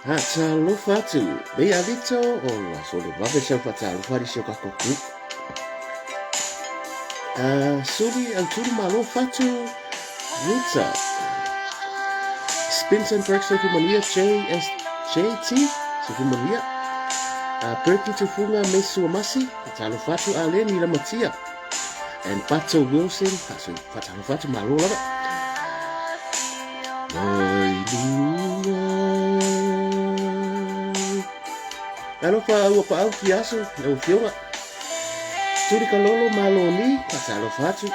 Faatalofa atu, nei Alito o la sole vave sau faatalofa ari si o kakou group. Suli au tuli malo fatu Ruta. Spins and Breaks Sophie Manuia JSJT Sophie Manuia. Berkey Tufunga me Suamasi Faatalofa atu Aleni Lamatia and Bato Wilson Faatalofa atu malo lava. Mai luga. Alofa ua paau ki aso, lau afioga. Tuli ka lolo malo ni, faatalofa atu.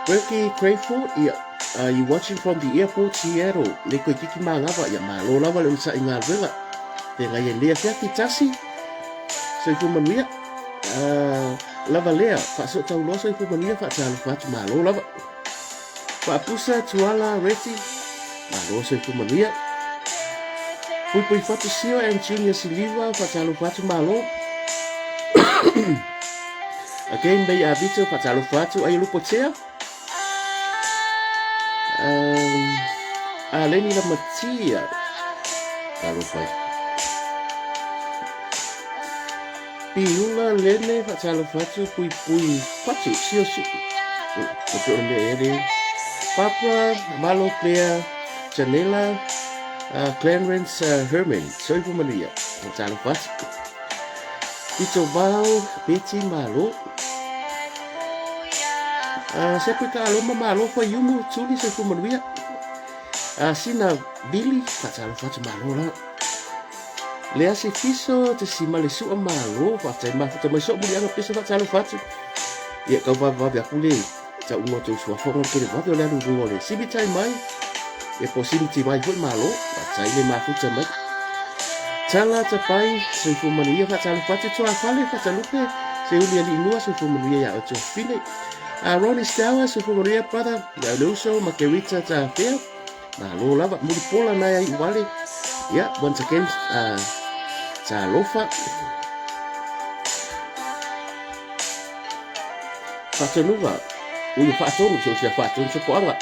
Berkey Crayford, ia, are you watching from the airport Seattle? Le koe kiki māngava, ia malo lava le unsa i ngā luega. Te ngai e lea whiaki tasi, soifua manuia. Lava lea, whaaso tauloa soifua manuia, whaatalofa atu malo lava. Whaapusa tuala reti, malo soifua manuia. Pui pui whatu sio and junior siliva, whaatalofa atu malo. Again, may avito, whaatalofa atu, ai lupo tea. A Leni Lamatia. Talofa ai. Piula Lene whaatalofa atu, pui pui whatu, sio sio. O te o mea ere. Papa, Malo Claire, Janela, Clarence Herman, Soifua Manuia, whaatalofa atu. Pito Vao, Betty Malo. Sepe ka aloma malo fa iumu tuli soifua manuia. Sina Billy faatalofa atu malo la. Le ase fiso te si male sua malo faatai mafuta mai soo muliaga pesa faatalofa atu. Ia kau vavevave aku le tauga o tou suafa ona tele vave o le alu i luga o le simitai mai. Ia po simiti mai foi malo faatai le mafuta mai. Tala tapai soifua manuia faatalofa atu tuafale faatalupe se uli alii nua soifua manuia ia oe tuafafine. Ronnie Stower soifua manuia brother ia le uso Margarita Tafea malo lava mulipola nai ai uale. Ia once again talofa. Faatonuga ui faatonu so sia faatonu so poanga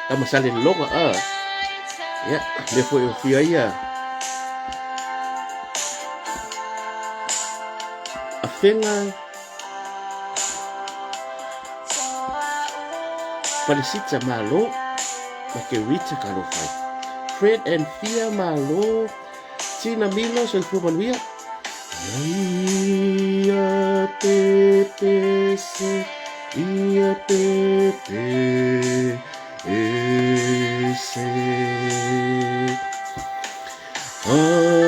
tama sale loga a. Ia me foi o fia ia afenga Palesita malo ma ke Rita Kalofai. Fred and Fia malo Tina Milo soifua manuia. Ia pe pe se ia pe pe e se. Alleluia,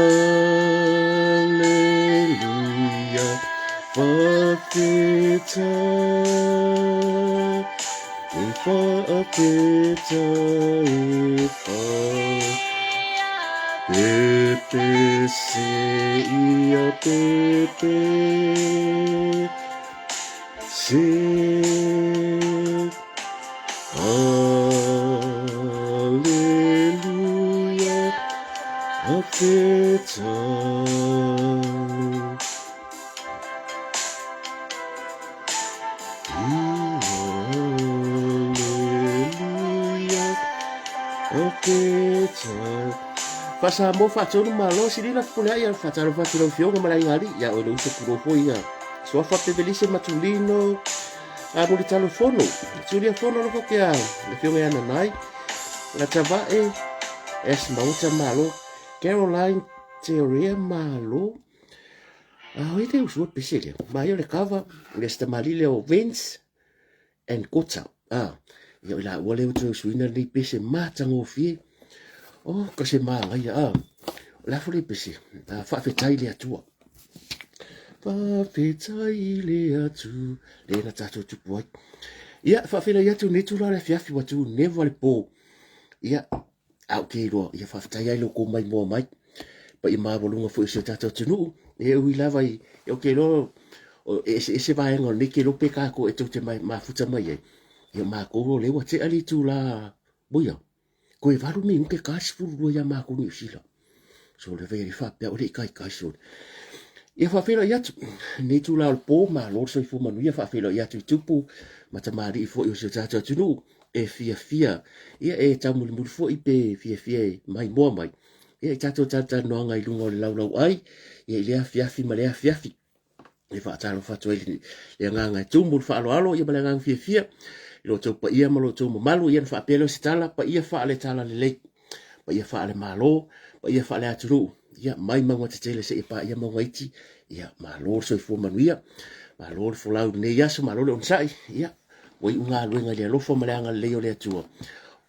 whakawhetai, e whakawhetai, e wha. Pepe se ia pepe se. Alleluia, whakawhetai. Alleluia. better. Faasamoa faatonu malo silila fepuleai a faatalofa atu lau Afioga ma le aiga alii ia oe le uso pulou foi ia Suafa Pevelise Matulino a Mulitalo Fono Julia Fono alofa ke a le Afioga ia Nanai Latavae S Maota Malo Caroline Teorea Malo a oi le uso pese lea ma ia le kava le stamali lea o Vince and Kota. Ah, ia o la ua le toe usuina lenei pese matagofie. Oh, ka se māngaia. Ah, o le a foi le pese. Ah, faafetai le Atua. Faafetai le Atua. Le na tātou tupu ai. Ia, faafetai atu nei tula le afiafi ua tu newa le pō. Ia, a ou te iloa, ia faafetai ai lo kou maimoa mai. Paia maualuga foi o si o tatou atunuu, e ui lava i, ou te iloa, o e eseese vaega o lenei kelope kākou e tou te mafuta mai ai. Ia makou o lea ua tea le itula, boia, koe 8 minute ka 12 iā makou Niu Sila. So le vai e faapea o le ikaika sole. Ia faafeiloai atu, lenei itula o le pō, malo le soifua manuia, faafeiloai atu i tupu ma tamalii foi o si o tatou atunuu e fiafia, ia e taumulimuli foi pe fiafia e maimoa mai, ia i tatou talatalanoaga i luga o le laulauai, ia i lea afiafi ma lea afiafi. E faatalofa atu ai le agaga e tumu le faaaloalo ia ma le agaga fiafia i lo outou paia ma lo outou mamalu. Ia ona faapea lea o se tala, paia faale-talalelei, paia faale-Malo, paia faale-atunuu, ia mai mauga tetele seia paia mauga iti. Ia malo le soifua manuia, malo le folau i lenei aso, malo le onosai. Ia ua iu galuega i le alofa ma le agalelei o le Atua.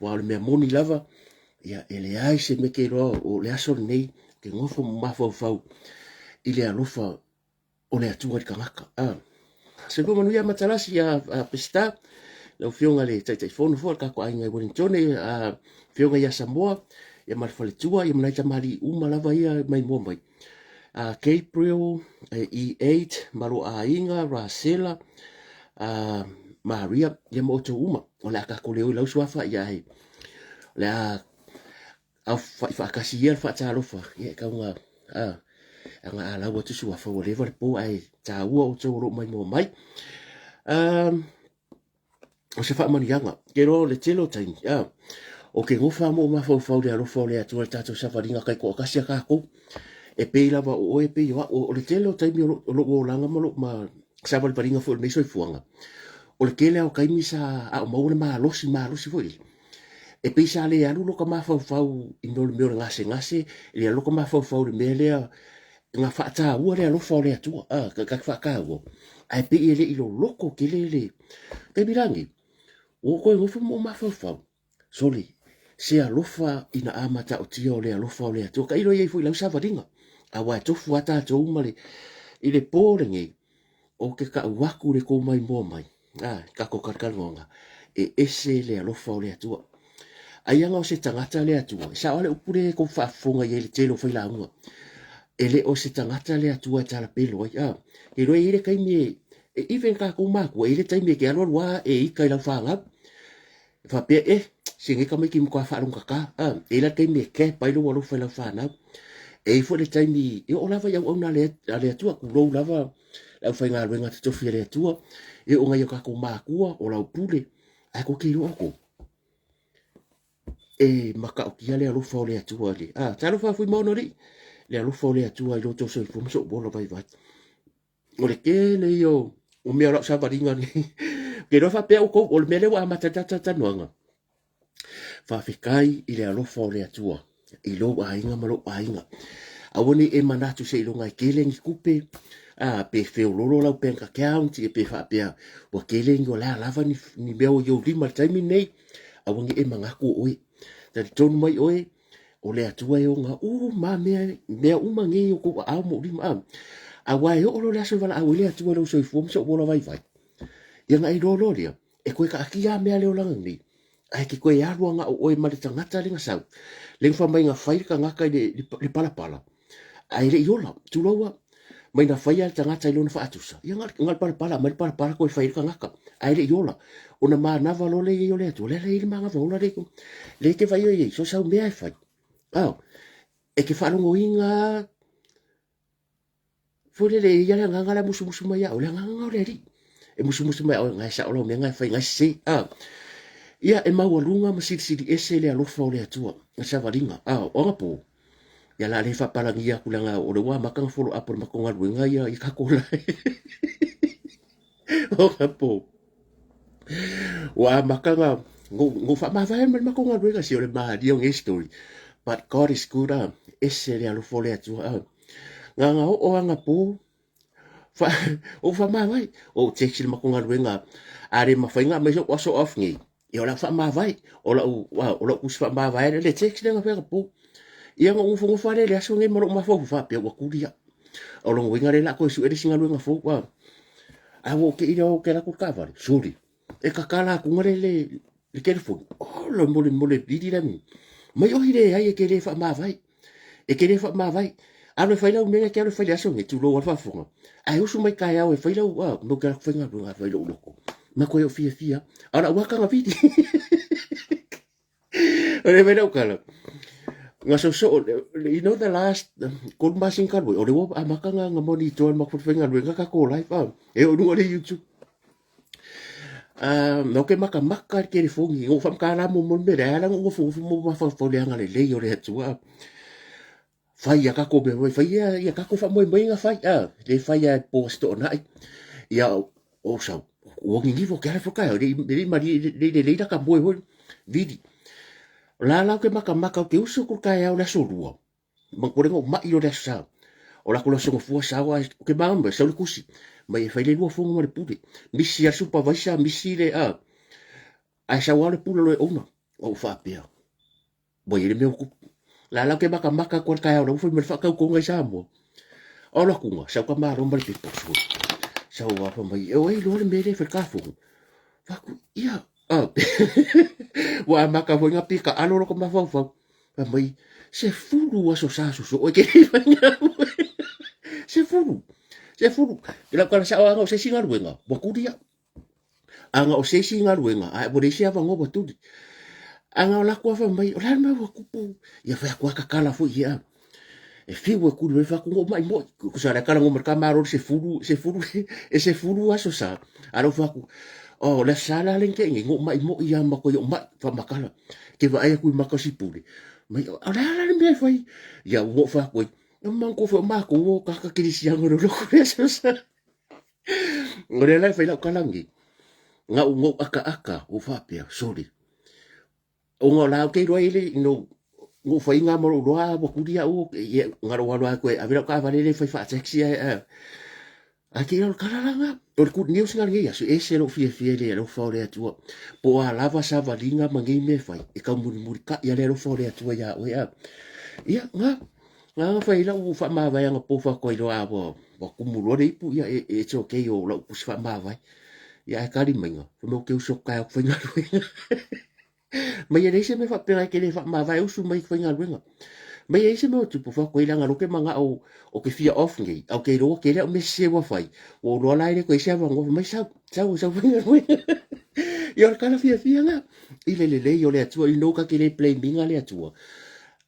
Aua o le mea moni lava, ia e leai se mea ke iloa o le aso lenei, ke nofo ma mafaufau i le alofa o le Atua i le tagata. Ah. Soifua manuia Matalasi a, a Peseta, lau Afioga i le Taitaifono foi o le tatou aiga i Wellington, a Afioga ia Samoa, ia ma le faletua, ia ma nai tamalii uma lava ia mai mua mai. A Gabriel, E8, Malo Aiga, Rasela, a Maria, ia ma outou uma. O le a tatou le o i lau suafa, ia ai. O le a Aufai faatasi ia le faatalofa, ia e tau na, a, aga a lau atu suafa ua leva le po ae taua outou o loo maimoa mai. Um, o se faamanuiaga, ke loa o le tele o taimi, a, o ke gofa mo mafaufau le alofa o le Atua le tatou savaliga kai toatasi a tatou. E pei lava o oe, e pei o au, o le tele o taimi o lou olaga ma lou ma savalivaliga foi o lenei soifuaga, o le tele lava o taimi sa a o maua le malosi, malosi foi lele, E pei sa le alu lota mafaufau i mea o le mea o le gasegase, e le alu lota mafaufau i le mea lea na faataua le alofa o le Atua, a, ka te faataua, ae pei e le i loloto tele le taimi la nei, ua ou toe nofo ma ou mafaufau, sole, se alofa ina a matautia o le alofa o le Atua. Tailo i ai foi i lau savaliga, aua e tofu lava tatou ma le, i le po lenei, ou te tau atu le tou maimoa mai, a, tatou talatalanoaga, e ese le alofa o le Atua. Ai aga o se tagata le Atua, e sao lava le upu lea e tou faafofoga i ai i le tele o failauga, e le o se tagata le Atua e talapelo ai. A, e iloa e i ai le taimi e, e even tatou matua, e i ai le taimi e te alualu lava e ita i lau fanau. E faapea, eh, se nei tamaiti matua faalogogata. A, e i ai la le taimi e cap ai lou alofa i lau fanau. E i ai foi le taimi, e oo lava i auauna a le, a le Atua, tulou lava le aufaigaluega totofi a le Atua, e oo nai o tatou matua, o lau pule, ae tou te iloa outou, e matautia le alofa o le Atua i le, a, talofa Fuimaono alii, le alofa o le Atua i lo outou soifua ma sou ola vaivai. O le tele ia o, o mea o lau savaliga nei. Ke iloa faapea outou, o le mea lea ua amata ai le tatou talanoaga, Faafetai i le alofa o le Atua i lou aiga ma lou aiga. Aua ne i e manatu seiloga e tele ni tupe, a, pe feololo lau bank account, ia pe faapea ua tele ni o le a lava ni, ni mea o i ou lima i le taimi lenei. Aua ne i e manatu o oe. Talitonu mai oe, o le Atua e ona uma mea, mea uma nei i o kou aao ma ou lima. A, aua e oo loa le aso e valaau ai le Atua i lou soifua ma sou ola vaivai, ia ona e iloa loa lea, e toe taatia lava mea le olaga nei, ae te toe alu agao oe ma le tagata le na sau, le na fai mai na fai le tagata i le, le, le palapala, ae le i ola, tulou a, mai na fai a le tagata i lona faatusa, ia na, na le palapala, aumai le palapala toe fai ai le tagata, ae le i ola. Ona manava loa lea i ai o le Atua, o le a le i ai le manava ola le, le e te vaai i ai, so sau mea e fai. Oh, e te faalogoina Foi lele e i ai le agaga lea musumusu mai ia oe, le agaga o le Alii. E musumusu mai ia oe, na e sao lau mea na e fai, na e sese. A. Ia, e maualuga ma silisili ese le alofa o le Atua, le savaliga, a o agapō, ia la le faapalagia atu leaga o le ua amata ona follow up o le matou galuega ia i tatou la. O agapō, ua amata ona nou faamavae ma le matou galuega, se o le malie o nei story. But God is good, a, ese le alofa o le Atua, a. Na ona oo agapō, Fa, ou faamavae, ou text i le matou galuega, a le mafai ona aumai sou aso off nei, ia o le a faamavae, o lau, o lau tusi faamavae lea, le text lea na fai anapo. Ia ona ou nofonofo lava lea i le aso lenei ma lou mafaufau faapea ua tuli au. O lona uiga lea o le a toe sue le isi galuega fou. A, a ua ou te i lea ou te alu atu i le taavale, sole, e tatala atu le, le, le telefoni. Ola mole mole vili la mi. Mai ohi le ai e te le faamavae. E te le faamavae. Alu e fai lau mea e te alu e fai le aso nei, tulou a le faafofoga. Ae usu mai taeao e fai lau, a, mo ke aku faigaluega fai lou loto. Ma koe o fiafia. A o lau akanga vili. O le fai lau tala. Nga soosoo, you know the last, 3 masina talu ai, o le ua amata nga monitor e matou faigaluega tatou live, a, e oo i luga o le YouTube. Ou te makamaka i le telefoni, ou faamatala muamua le mea lea, ae ala ona ou nofonofo ma ou mafaufau i le agalelei o le Atua. Fai ia tatou mea, fai ia, ia tatou faamoemoega fai, a, le fai lava e po Aso Toonai. Ia, ou sau, ua niniva, ou te alu ifo taeao, e le i malie, e le i lelei lata moe foi, vili. O la la ou te makamaka, ou te usu atu i le taeao i le aso Lua, Manatua lea na ou mai loa le aso Sa. O la ku aso Gafua sao ae ou te malamalama mai, sau le tusi mai e fai le lua fono ma le pule. Misi a le supervisor, misi le a. Ae sau lava le pule loa e owner. Ua ou faapea, ua i ai le mea ua tupu. La la ou te matamata atu lava i le taeao la ua fai mai le faatautoga i Samoa. O alu atu sau ka malo ma le pepa sui. Sau lava fai mai, e oi iloa le mea lea e fai le tafono. Fai atu, ia, ua amata foi na pika alo lota mafaufau. Fai mai, 10 aso sa sosoo e te le faigaluega. 10, 10. I lau tala sao, a na o se isi galuega, ua tuli au. A na o se isi galuega, ae ua leai se avanoa ua tuli. A na o latou lava fai mai, o le a le mea ua tupu? Ia fai atu lava tatala foi ia. E fiu e tuli mai fai atu, na ou mai moi. Tusa o lea talanoa ma le tama le 10, 10, e 10 aso sa. A lea ua fai atu, oh, o le aso sa la lea na tea nei, na ou mai moi lava ma toe ou mai, faamatala. Ke vaai atu i maka o sipule, mai, o le a la le mea e fai? Ia, ua ou fai atu ai, e manatua foi o matou o tagata kerisiano i le lotu i le aso sa. O lea la e fai lau tala nei, na ou akaaka, ua faapea, sorry, ona o la ou te iloa i le, no, na ou faiga ma lou iloa ua tuli au, ia, na lou alu lava toe ave lau taavale lea e fai faa-taxi ae, ae, ae te iloa o le tala la lena. O le good news lena i lenei aso, e ese lou fiafia i le alofa o le Atua. Po o a lava savaliga ma nei mea e fai, e taumulimulitai lava le alofa o le Atua iā oe. A. Ia, na, na na fai ai lau faamavae anapo faatoa iloa a ua, ua tumu loa le ipu, ia, e, it's okay o lau tusi faamavae. Ia, ae tali maiga, fai mai ou te usu atu taeao ou te faigaluega. Mai e leai se mea faapena e te le faamavae usu mai faigaluega. Mai e leai se mea o tupu fai atu ai leaga o lea ou te manao ou te fia off nei, ae ou te iloa ua tele au mea sese ua fai, ua ou iloa la e le toe i ai se avanoa. Fai mai sau, sau, sau faigaluega. Ia o le tala fiafia lena i le lelei o le Atua, you know ta te le blame ina le Atua,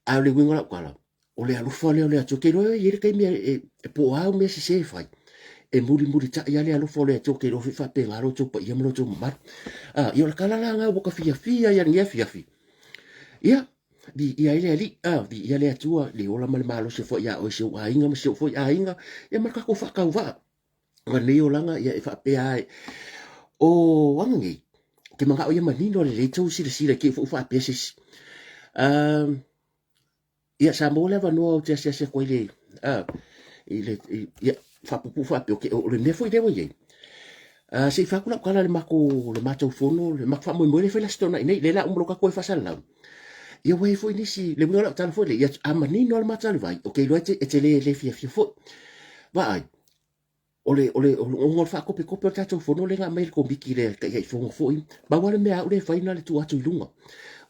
a o le uiga o lau tala, O le alofa lea o le Atua. Ke iloa e i ai le taimi e, e po o a au mea sese e fai, e mulimulitai lava le alofa o le Atua, ke iloa foi faapena lo outou paia ma lo outou mamalu. Ah, ia o le tala la lena ua ka fiafia ai lenei afiafi. Ia, viia ai le Alii, ah, viia le Atua, le ola ma le malosi foi iā oe si ou aiga ma si ou foi aiga, ia ma le tatou faatauvaa. Ma lenei olaga, ia e faapea lava, o aga nei, ou te manao ia manino lelei tou silasila i te i foi ua faapea se isi. Ah, Ia, sa maua le avanoa ou te asiasi atu ai i le, a, i le, i, ia, faapuupuu faapea, okay, o le mea foi lea ua i ai, a, se i fai atu lau tala i le matou, le matou fono, le matou faamoemoe lea e fai le Aso Toonai nei, lea o le a uma loa tatou e faasalalau. Ia, ua i ai foi nisi, le uiga o lau tala foi lea, ia, a manino lava le mata o le vai, ou te iloa e te, e te le, le fiafia foi. Vaai, O le, o le, ona o le faakopekope o le tatou fono lea na aumai e le Komiti i le Taitaifono foi, pau lava le mea a au lea e fai na o le tuu atu i luga.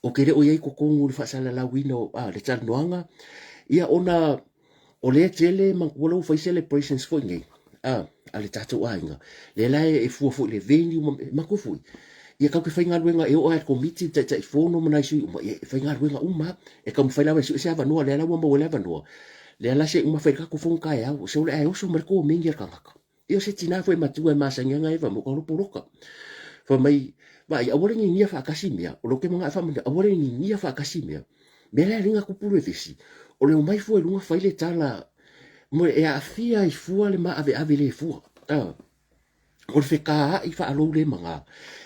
Ou te le o i ai i totonu i le faasalalauina o le talanoaga, ia ona o lea e tele manatua lea ua fai celebrations foi nei a le tatou aiga, lea la e fua foi i le venue ma manatua foi, ia tatou te faigaluega e oo lava i le Komiti, le Taitaifono ma nai sui uma, ia e faigaluega uma lava. E taumafai lava e sue se avanoa, lea la ua maua ai le avanoa, Lea la se i uma fai le tatou fono taeao, se o le a e oso mai le komeni a le tagata. Ia o se tina foi matua e masani ana Eva mo ka poloka. Fai mai, Vaai, aua le ninia faatasi mea, o lea ou te manao e faamanino, aua le ninia faatasi mea. Mea la e alii ona tupu le vevesi, o le omai fua i luga fai le tala, mo e aafia ai fua le maaveave le fua. O le fetaai faalou le maga,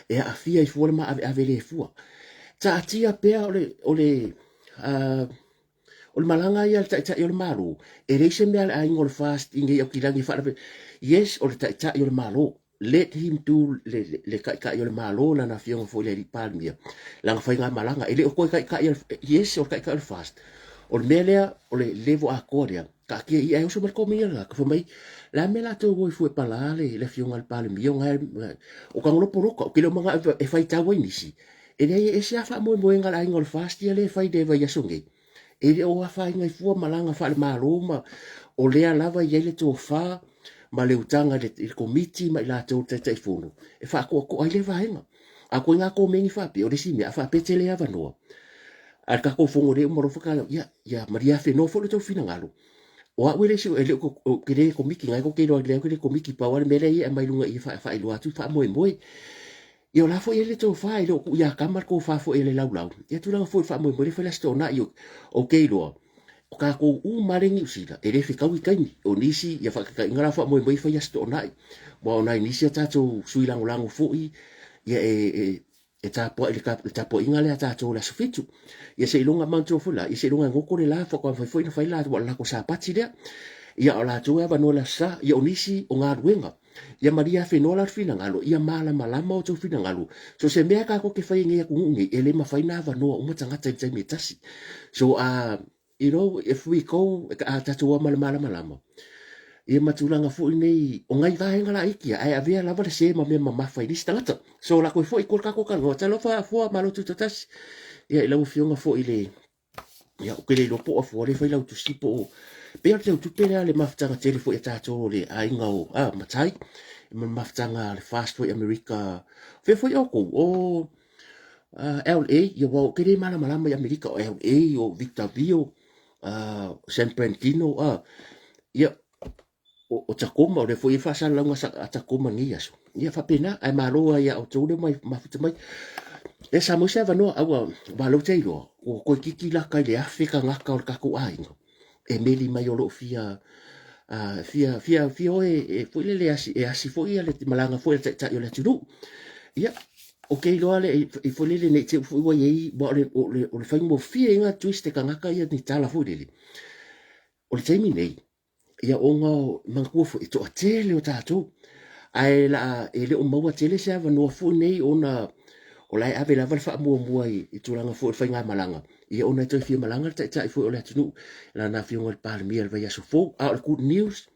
e aafia ai fua le maaveave le fua. Taatia pea o le, o le, o le malaga ia a le Taitai o le Malo, e leai se mea a le aiga o le FAST i nei Aukilani e faalavelave. Yes, o le Taitai o le Malo. Let him do le, le, le Taitai o le Malo, lana afioga foi i le Alii Palemia, lana faigamalaga. E le o toe Taitai o le, yes, o le Taitai o le FAST. O le mea lea, o le level atoa lea, taatia i i, ae oso mai le komia le latou, fai mai, le a mea latou o ai fua e palā le, le afioga i le Palemia, o na o tago loa poloka, ou te le o manao e faitau ai nisi. E leai e ese lava faamoemoega a le aiga o le FAST ia lea e fai i le vaiaso nei. E le o afaina ai fua malaga faale-Malo ma o lea lava e i ai le tofa ma le utaga i le Komiti ma i latou o le Taitaifono e faatoatoa ai lea vaega. A koe ngā komeni faapea, o le isi mea, a faapea e tele avanoa, a le tatou fono lea uma loa whakaae, ia, ia malie afenoa foi lo tou finagalo. O au e le isi, e le o, ke le komiti, ngai ko ke loa lea ke le komiti, pau a le mea lea ia e aumai luga i e faailoa atu faamoemoe. Ia o la foi e i ai le tofa, e le o tuu ia Kama le tofa foi e le laulau. Ia tulaga foi o le faamoemoe lea e fai le Aso Toonai, ou te iloa, o tatou uma lava lea i Niu Sila, e le fetaui taimi. O nisi, ia faataitaiga la faamoemoe e fai Aso Toonai. Aua o nai nisi a tatou sui lagolago foi, ia e, e tapuai i le tapuaiga lea a tatou i le aso Fitu. Ia seiloga, manatua foi la, ia seiloga e goto le la, faatoa mafai foi ona fai le latou Sapati lea. Ia a o latou e avanoa i le Aso Sa. Ia o nisi o galuega. Ia malie afenoa la le finagalo, ia malamalama outou finagalo. So se mea tatou te faia i nei atunuu nei, e le mafai ona avanoa uma tagata i le taimi e tasi. So you know, if we go, a tatou o ma le malamalama, ia ma tulaga foi nei, o nai vaega laiti ia, ae avea lava le se ma mea mamafa i nisi tagata. So o le a toe foi i tua le tatou talanoa, talofa Afua, malo tutoatasi. Ia i lau afioga foi i le Ia, ou te le iloa po o afua lea e fai lau tusi po o... Pei o le teutupe lea le mafutaga tele foi a tatou o le aiga o ah, Matai, ma le mafutaga a le Fast foi America. Fea foi outou? O LA, ia ua ou te le malamalama i Amerika, o LA, o Victorville, San Bernardino, ia, o Tacoma, o lea foi e faasalalauga a Tacoma nei aso. Ia faapena, ae malo ai ia outou lea mai mafuta mai. E sa maua se avanoa, a ua malo te iloa, ua toeitiiti laka i le 1000 tagata o le tatou aiga e meli mai o lo o fia fia fia fia o e foi lele asi e asi foi ia le malaga foi a le taitai o le atunuu. Ia, ou te iloa le i foi lele nei te foi ua iai, ua o le o le o le faigofie ia twist te tagata ia ni tala foi lele. O le taimi nei, Ia ona manatua foi e toatele o tatou, ae la e le o maua tele se avanoa foi nei ona o la e ave lava le faamuamua i, i tulaga foi o le faigamalaga, ia ona e toe fia malaga le taitai foi o le atunuu, lana afioga i le Palemia i le vaiaso fou. A o le good news,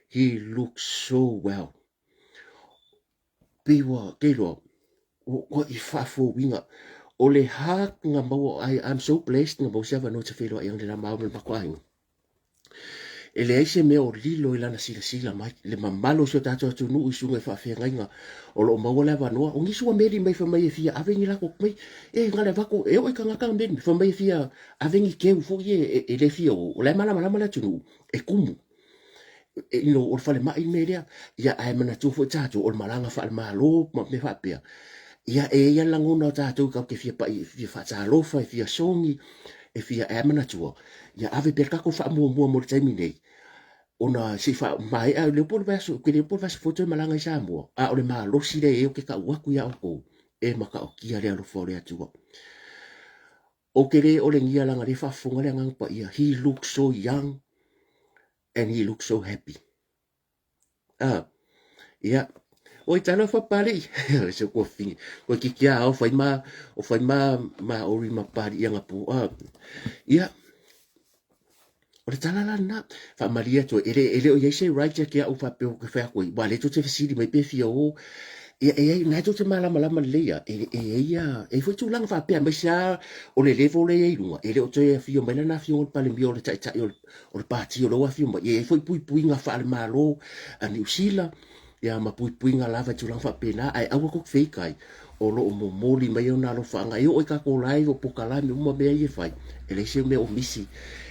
he looks so well. Pei ua, ke iloa, ua i faafouina. O le hug na maua, I, I'm so blessed na maua se avanoa te feiloai ai le la maua ma le matou aiga. E leai se mea o lilo i lana silasila mai, le mamalu o si o tatou atunuu i susuga i faafeagaiga o lo o maua le avanoa. O nisi ua meli mai fai mai e fia ave ni latou mai, e na le avatu, e oo i tagata na meli mai fai mai e fia ave ni keu foi e, e le fia o, o la e malamalama le atunuu, e kumu. You know, o le falemai le mea lea. Ia, ae manatua foi tatou, o le malaga faale-Malo ma mea faapea. Ia, e i ai le lagona o tatou tatou te fia pai, fia faatalofa, e fia sogi, e fia, ae manatua, ia ave pea le tatou faamuamua mo le taimi nei, ona se i faamaea, le po o le vaiaso, ke le po o le vaiaso fou toe malaga i Samoa, a o le malosi lea e i ai ou te tau atu iā outou, e matautia le alofa o le Atua. Ou te le olegia leaga lea e faafofoga le Agaga Paia, he looks so young and he looks so happy. Ah, ia, oi talofa Papalii, se kua fini, kua kiki a o whai ma, o whai ma, ma ori ma Papalii i anga pō. Ah, ia, o le tala la lena, faamalie atu ai, e le, e le o i ai se right ia ki a'u faapea ou te whai aku ai, ua le tou te fesili mai pe fia o, ia, e ai, na e tou te malamalama lelei ia, e, e ai ia, e ai foi tulaga faapea, aemaise lava o le level lea e i ai i luga, e le o toe afio mai lana afioga i le Palemia o le taitai o le, o le pati o lea ua afio mai, e i ai foi puipuiga faale-Malo a Niu Sila, ia ma puipuiga lava i tulaga faapena, ae aua tou te feikai, o lo o momoli mai ona alofaaga e oo i tatou live o pokalame uma mea ia e fai, e leai se mea o misi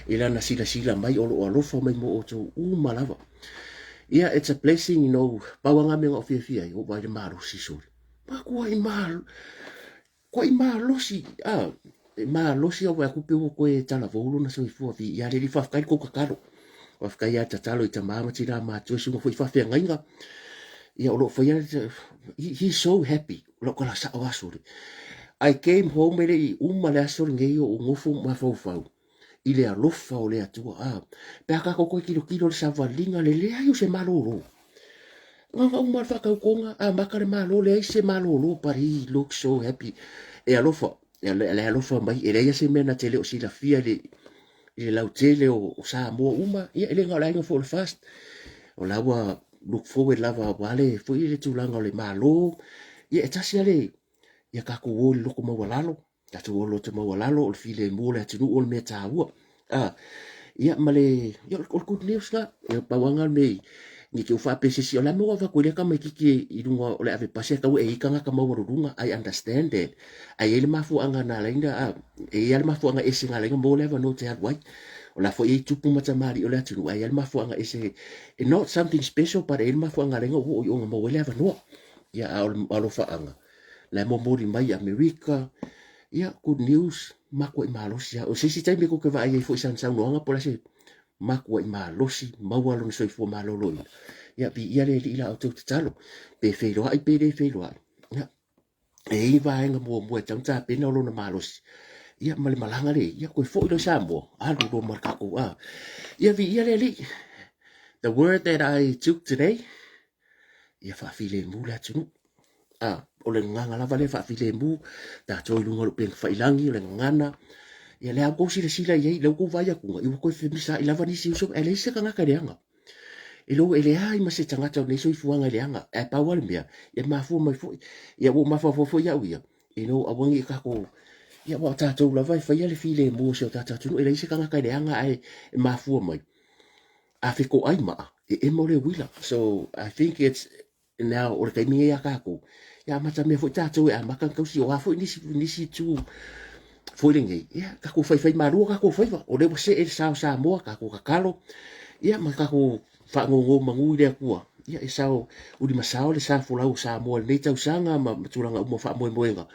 i lana silasila mai, o lo o alofa mai mo outou uma lava. Ia, it's a blessing, you know, pau lava na mea na ou fiafia ai, ua ou vaai i le malosi sole. Matuai malo, tuai malosi, a, e malosi au vaai atu pei ua toe talavou lona soifua viia le Alii. Faafetai i le tou tatalo. Faafetai lava tatalo i tama ma tina matutua i susuga foi i faafeagaiga. Ia o lo o faia, he is so happy. O lau tala sao aso le. I came home e le i uma le aso lenei o ou nofo mafaufau i le alofa o le Atua. A, pe a tatou toe tilotilo i le savaliga, le leai o se malolo. Gaga uma le faatautoga, amata le malo, leai se malolo, but he looks so happy. E alofa, e le alofa mai, e leai se mea na te le o silafia i le, i le lautele o, o Samoa uma, ia e le na o le aiga foi o le FAST. O la ua look forward lava aua le foi le tulaga o le malo. Ia e tasi lava le, ia tatou o i le loto maualalo, tatou o loto maualalo, o le filemu o le atunuu o le mea taua. Ah, ia ma le, ia o le good news la, ia pau lava lena o le mea i, ne i te i ua faapea se isi, o le a le mea ua avatu ai lea tamaitiiti i luga o le ave pasi ae tau e i ai tagata maualuluga, I understand that. Ae i ai le mafuaaga na ala ai ona, e i ai lava le mafuaaga ese na ala ai ona maua le avanoa ou te alu ai. O la foi e i ai tupu ma tamalii o le atunuu, ae i ai lava le mafuaaga ese, not something special but e i ai le mafuaaga na ala ai ona ou oo i o na maua ai le avanoa. Ia, a o le alofaaga, la e momoli mai i Amerika, ia, good news, matuai malosi lava. O se isi taimi tou te vaai ai foi i sana saunoaga po o le a se matuai malosi, maua lona soifua maloloina. Ia, viia le Alii i la outou tatalo, pe feiloai pe le feiloai. Ia, e i ai vaega muamua e tatau ona tapena o lona malosi. Ia, ma le malaga lea, ia, toe foi loa i Samoa, alu loa ma le tatou, a. Ia, viia le Alii. The word that I took today, ia faafilemu le atunuu. A, o le gagana lava lea faafilemu, tatou i luga o le upega tafailagi, o le gagana, ia lea ua outou silasila i ai, lea ua outou vaai atu, ia ua toe femisaai lava nisi uso, ae leai se tagata e leaga. E lou e leai ma se tagata o lenei soifuaga e leaga, ae pau lava le mea, e mafua mai foi. Ia ua ou mafaufau foi au ia, you know, aua ne i tatou, ia aua o tatou lava e faia le filemu o si o tatou atunuu, e leai se tagata e leaga ae e mafua mai. A fetoai maa, e emo le uila. So, I think it's now, o le taimi nei a tatou, ia amata mea foi tatou e amata ona tausi, o a foi nisi, nisi itu foi lenei, ia, tatou faifai malu o tatou faiva, o lea ua see le sa o Samoa, tatou tatalo, ia, ma tatou faanono manu i le Atua, ia, e sao ulimasao le sa folau o Samoa i lenei tausaga ma, ma tulaga uma o faamoemoega,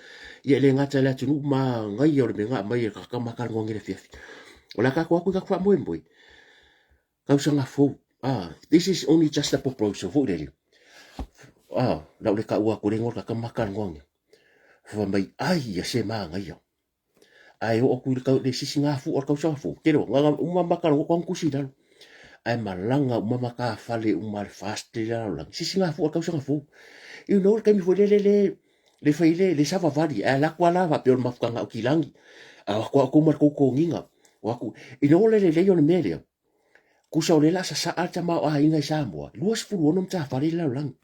ia, e le gata i le atunuu manaia o le mea na aumai e le tama talanoa i le afiafi. O le a tatou atu i tatou faamoemoe, tausaga fou, ah, this is only just a proposal foi lele. Ah, lau le taua atu le igoa o le tama talanoa nei. Fai mai, ai ia se manaia. Ae oo atu i le, tau, le sisigafua o le tausaga fou, tele o, gaga uma ma talanoa atu tusi i lalo. Ae malaga uma matafale uma a le FAST i le lalolagi, sisigafua o le tausaga fou. You know, le taimi foi lele le, le fai le, le savavali, ae alu atu lava la faapea o le mafutaga aukilagi. A o atu au ma le tou toniga. O atu, you know le lelei o le mea lea, tusa o lea o le a sasaa le tamaoaiga i Samoa, 26 matafale i le lalolagi.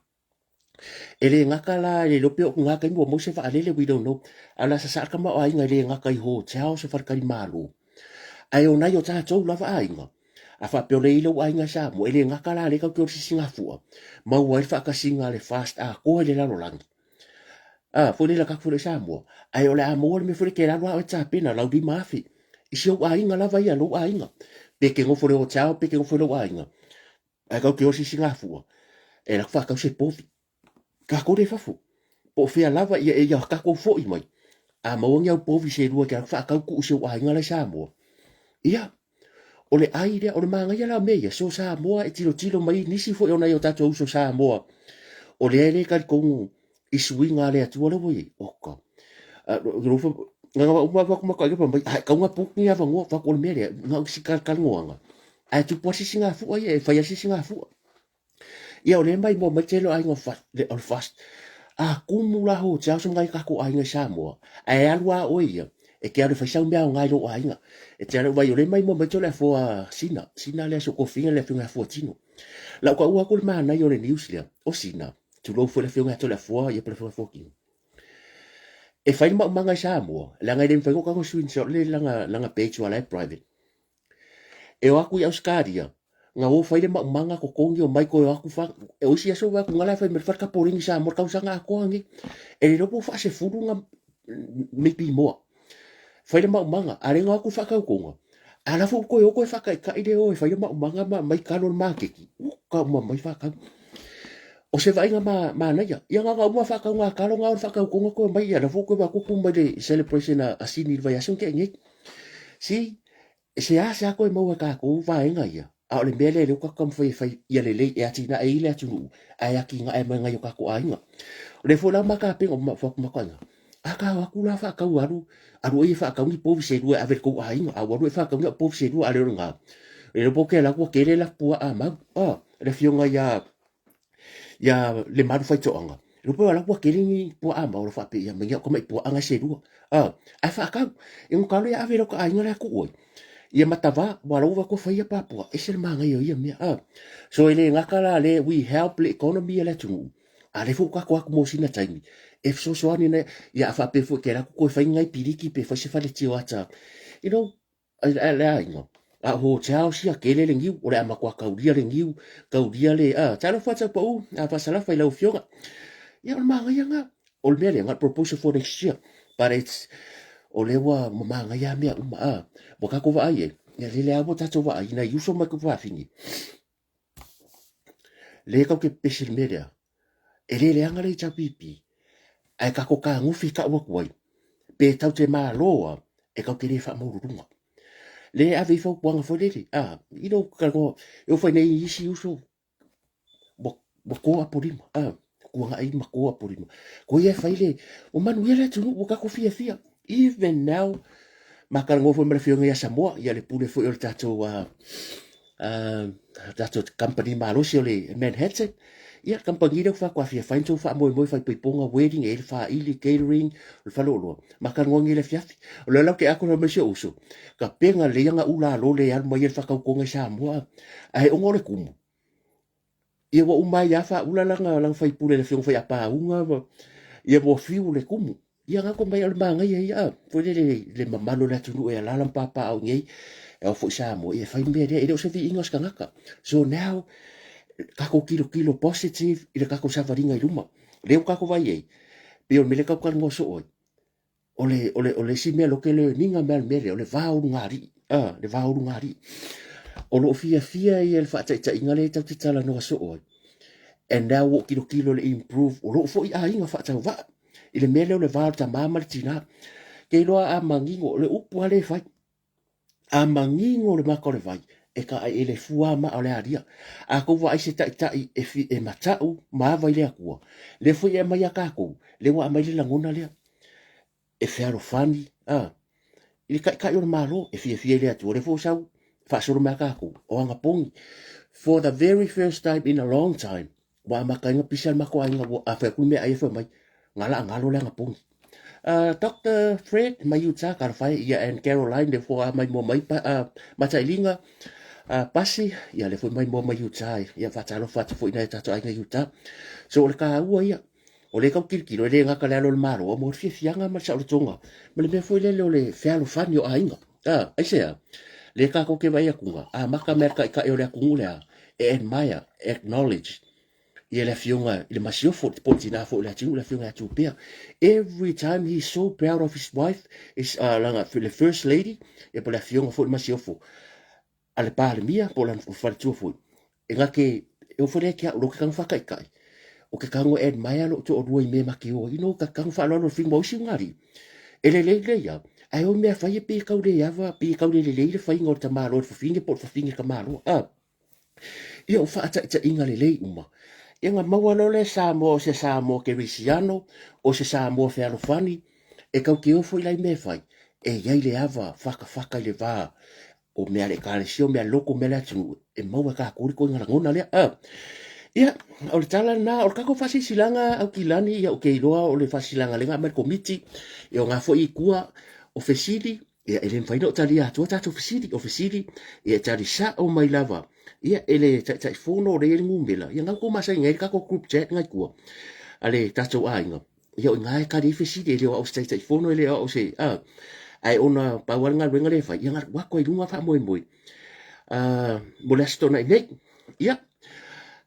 E le gata la, e le iloa pe oo atu i na taimi ua maua se vaalele, we don't know. Ae o le a sasaa le tamaoaiga e le gata i hotels o faletalimalo, ae o nai o tatou lava aiga, a faapea o lea e i ai lou aiga i Samoa, e le gata la lea tatou te o i le sisigafua, maua ai le faatasiga a le FAST atoa i le lalolagi. A, foi lele tatou foi i Samoa, ae o le a maua le mea foi lea e te alu lava oe tapena lau 5,000 i si ou aiga lava ia, lou aiga. Pe te nofo i le hotel, pe te nofo i lou aiga, ae tatou te o i le sisigafua, e alu atu faatau se povi. Tatou lea i fafo, po o fea lava, ia, ia tatou foi mai, a maua ni au povi se lua e te alu atu faatau tuu i si ou aiga la i Samoa, ia, o le ai lea, o le manaia la o mea ia, so Samoa e tilotilo mai nisi foi o nai o tatou uso Samoa, o lea e le talitonu i suiga a le Atua lea ua i ai, oka. Mai, ai kaunga puki ni avanoa, fatu o le mea lea, na o si kalanoaga, ae tupu lava sisigafua ia, e fai lava sisigafua. Ia o lea e maimoa mai tele o aiga o le FAST. A tumu la hotel sa nai tatou aiga i Samoa, ae alu lava oe ia, e te alu e fai sau mea aoga i lou aiga. E te alu, vai o lea e maimoa mai tele o le afoa Sina, Sina lea si ou tofiga le afioga ia Fuatino. Lau taua atu le manaia o le news lea, o Sina, tulou foi le afioga ia Toleafoa ia po o le afioga ia Fuatino. E fai le maumaga i Samoa, leaga e le mafai ona tago screenshot le lana page aua o la e private. E o atu i Ausetalia, na o fai le maumaga totogi omai toe o atu fa, o isi aso o atu na la e fai mai le fale tapoleni i Samoa le tausaga atoa lenei. E le iloa po o faasefulu na maybe moa. Fai le maumaga, a o lea na o atu le faatautoga, a o la foi ua toe o toe faataitai le o e fai le maumaga ma aumai talo i le maketi, uka uma mai faatau. O se vaaiga ma, manaia. Ia nga uma whaakau ngā kalo ngā o whaakau konga koe mai ia, na fō koe wā mai le celebration a Sini i le vaiaso ke nei. Si, se a se a koe maua kākou vaenga ia. A o le mea lea leo ka taumafai e fai ia lelei e atinae i le atunuu ae atinae mai ngai o kākou aiga. O le foi la ma ka penga ma fa ma ka A ka o aku la whaakau alu, alu e whaakau ni povi se lua ave le kou aiga, a ua alu e whaakau ni povi se lua ale o ngā. E le po ke la kua kele la pua a mau. Ah, le fionga ia ia le malu faitoaga. E lupe wala kua kele ni pua a mau la whaape ia mai ka mai pua anga se lua. Ah, ai whaakau. E ngo kalo ia ave lo ka aiga la ku oi. Ia matava wala uva kua whaia papua. E se le manga ia ia mea. Ah. So ele ngaka la le we help le economy le atunuu. A le fu ka ko aku mo sina taimi. E fesoasoani na ia a whaape fu ke la ku koe whai ngai piliki pe whai se whale tio ata. You know, le aiga. A ho te ao sia kele le niu, o le ama kua kauria le niu, kauria le, a, talofa tau pau, a whasalafa i lau fioga. Ia, o le māngaia ngā, o le mea lea, ngā proposal for next year. But it's, o le ua māngaia mea uma, a, ua kako vaai e, ia lele a ua tātou vaai, ina i uso mai ku whawhini. Le kau ke pepesi le mea lea. E le leaga le HRPP, ae kako kāgufi ka ua kuai, pe tau te mālōa e kau te le whaamaururunga. Le ave i whaupuanga foi lele, a, i no, ka ngoa, e o whai nei isi uso, ua, ua kō apo lima, a, kua nga i ma kō apo lima. Ko ia e whai le, o manu ia le atunu, ua kako fia fia. Even now, ma ka ngoa foi ma le fionga ia Samoa, ia le pule foi o le tātou, tātou company malosi o le Manhattan. Ia, kampangi lea whakuawhia whai tō whaamoemoe whai poiponga, wedding, e whaili, catering, o le whalooloa. Ma ka ngoangi le fiafi. O le lau ke ako na mai si o uso. Ka penga le ianga ula lo le alu mai e whakaukonga i Samoa. A he ongo le kumu. Ia ua uma ai lava faaula lana lana faipule le afioga foi a Pauga ma ia ua fiu le kumu. Ia nga ko mai o le magaia ia a foi lele le mamalu o le atunuu e alaala ma papaaao i nei e ao foi Samoa ia e fai mea lea e le o se viiga o se tagata. So now tatou tilotilo positive i le tatou savaliga i luma. Lea ua tatou vaai ai pei o le mea lea tatou talanoa soo ai. O le, o le, o le isi mea loke learning mea le mea lea, o le va o lugalii. Ah, le va o lugalii. O loo fiafia ia le faataitaiga lea tatou te talanoa soo ai. And now ua tilotilo le improve, o loo foi aiga faatauvaa i le mea lea o le va o le tamā ma le tinā. Ke iloa a manino, o le upu lava lea e fai, A manino le maka o le vai, e ka e le fua maa o le alia. A kou vaai se taitai e fi e matau ma ava i le Atua, lea foi e aumai ia kakou, lea ua aumai le lagona lea e fealofani, a, i le taitai o le Malo, e fiafia i le Atua, lea foi ua sau faasolo mai a kakou, o anapogi, for the very first time in a long time, Ua amata ai na pisa le matou aiga ua a fai atu le meaai e fai mai, gala a galo le anapogi. Doctor Fred mai Utah talofa e ia and Caroline le foa mai mua mai pa, matailiga pasi ia le foi mai mua mai Utah ia faatalofa atu foi nai tatou aiga i Utah. So o le taua ia o le tau tilotilo e le gata le alo o le Malo a mo le fiafiaga ma le saolotoga ma le mea foi lele o le fealofani o aiga. Aisea, le tatou te vaai atu amata mea le taitai o le atunuu lea e admire, acknowledge ia le afioga i le Masiofo, po o le tina foi o le atunuu, le afioga ia Tupea. Every time he is so proud of his wife, is, lana, le first lady, ia po o le afioga foi le Masiofo a le Palemia, po o lana faletua foi. E nga ke, e o foi lea ke au, lo ke kanga whakaikai. O ke kanga e admire lo to'olua i mea ma ke oa. You know, ka kanga whaaloalo le whingua o isi ngari. E lelei lea ia, ae o mea fai e pei e kau le ava, pei e kau le lelei le faiga o le tamaloa i le fafine po o le fafine i le tamaloa. A, ia o faataitaiga lelei uma. Ia na maua loa le Samoa o se Samoa Kerisiano, o se Samoa fealofani, e kau ke ofo i lai mea e fai, e iai le ava whakawhaka i le vā o mea le ekalesia, o mea loko, o mea le atunuu, e maua e kākou le koiga lagona lea. Ia, o le tala lena, o le kākou faasilasilaga Aukilani, ia o ke iloa o le faasilasilaga lea na aumai le komiti, ia o ngā foi i tua o fesili, ia e le mafai ona talia atua tatou fesili, o fesili, ia e tali sao mai lava, ia e le Taitaifono o lea e i ai le numera, ia ngau kou masani ai le kākou group chat ngai tua a le tatou aiga. Ia o i ina e kali ai fesili, e le o au o se Taitaifono, e le o au o se, a, ae ona pau lava le galuega lea e fai, ia alu atu ai i luga faamoemoe mo le Aso Toonai nei. Ia,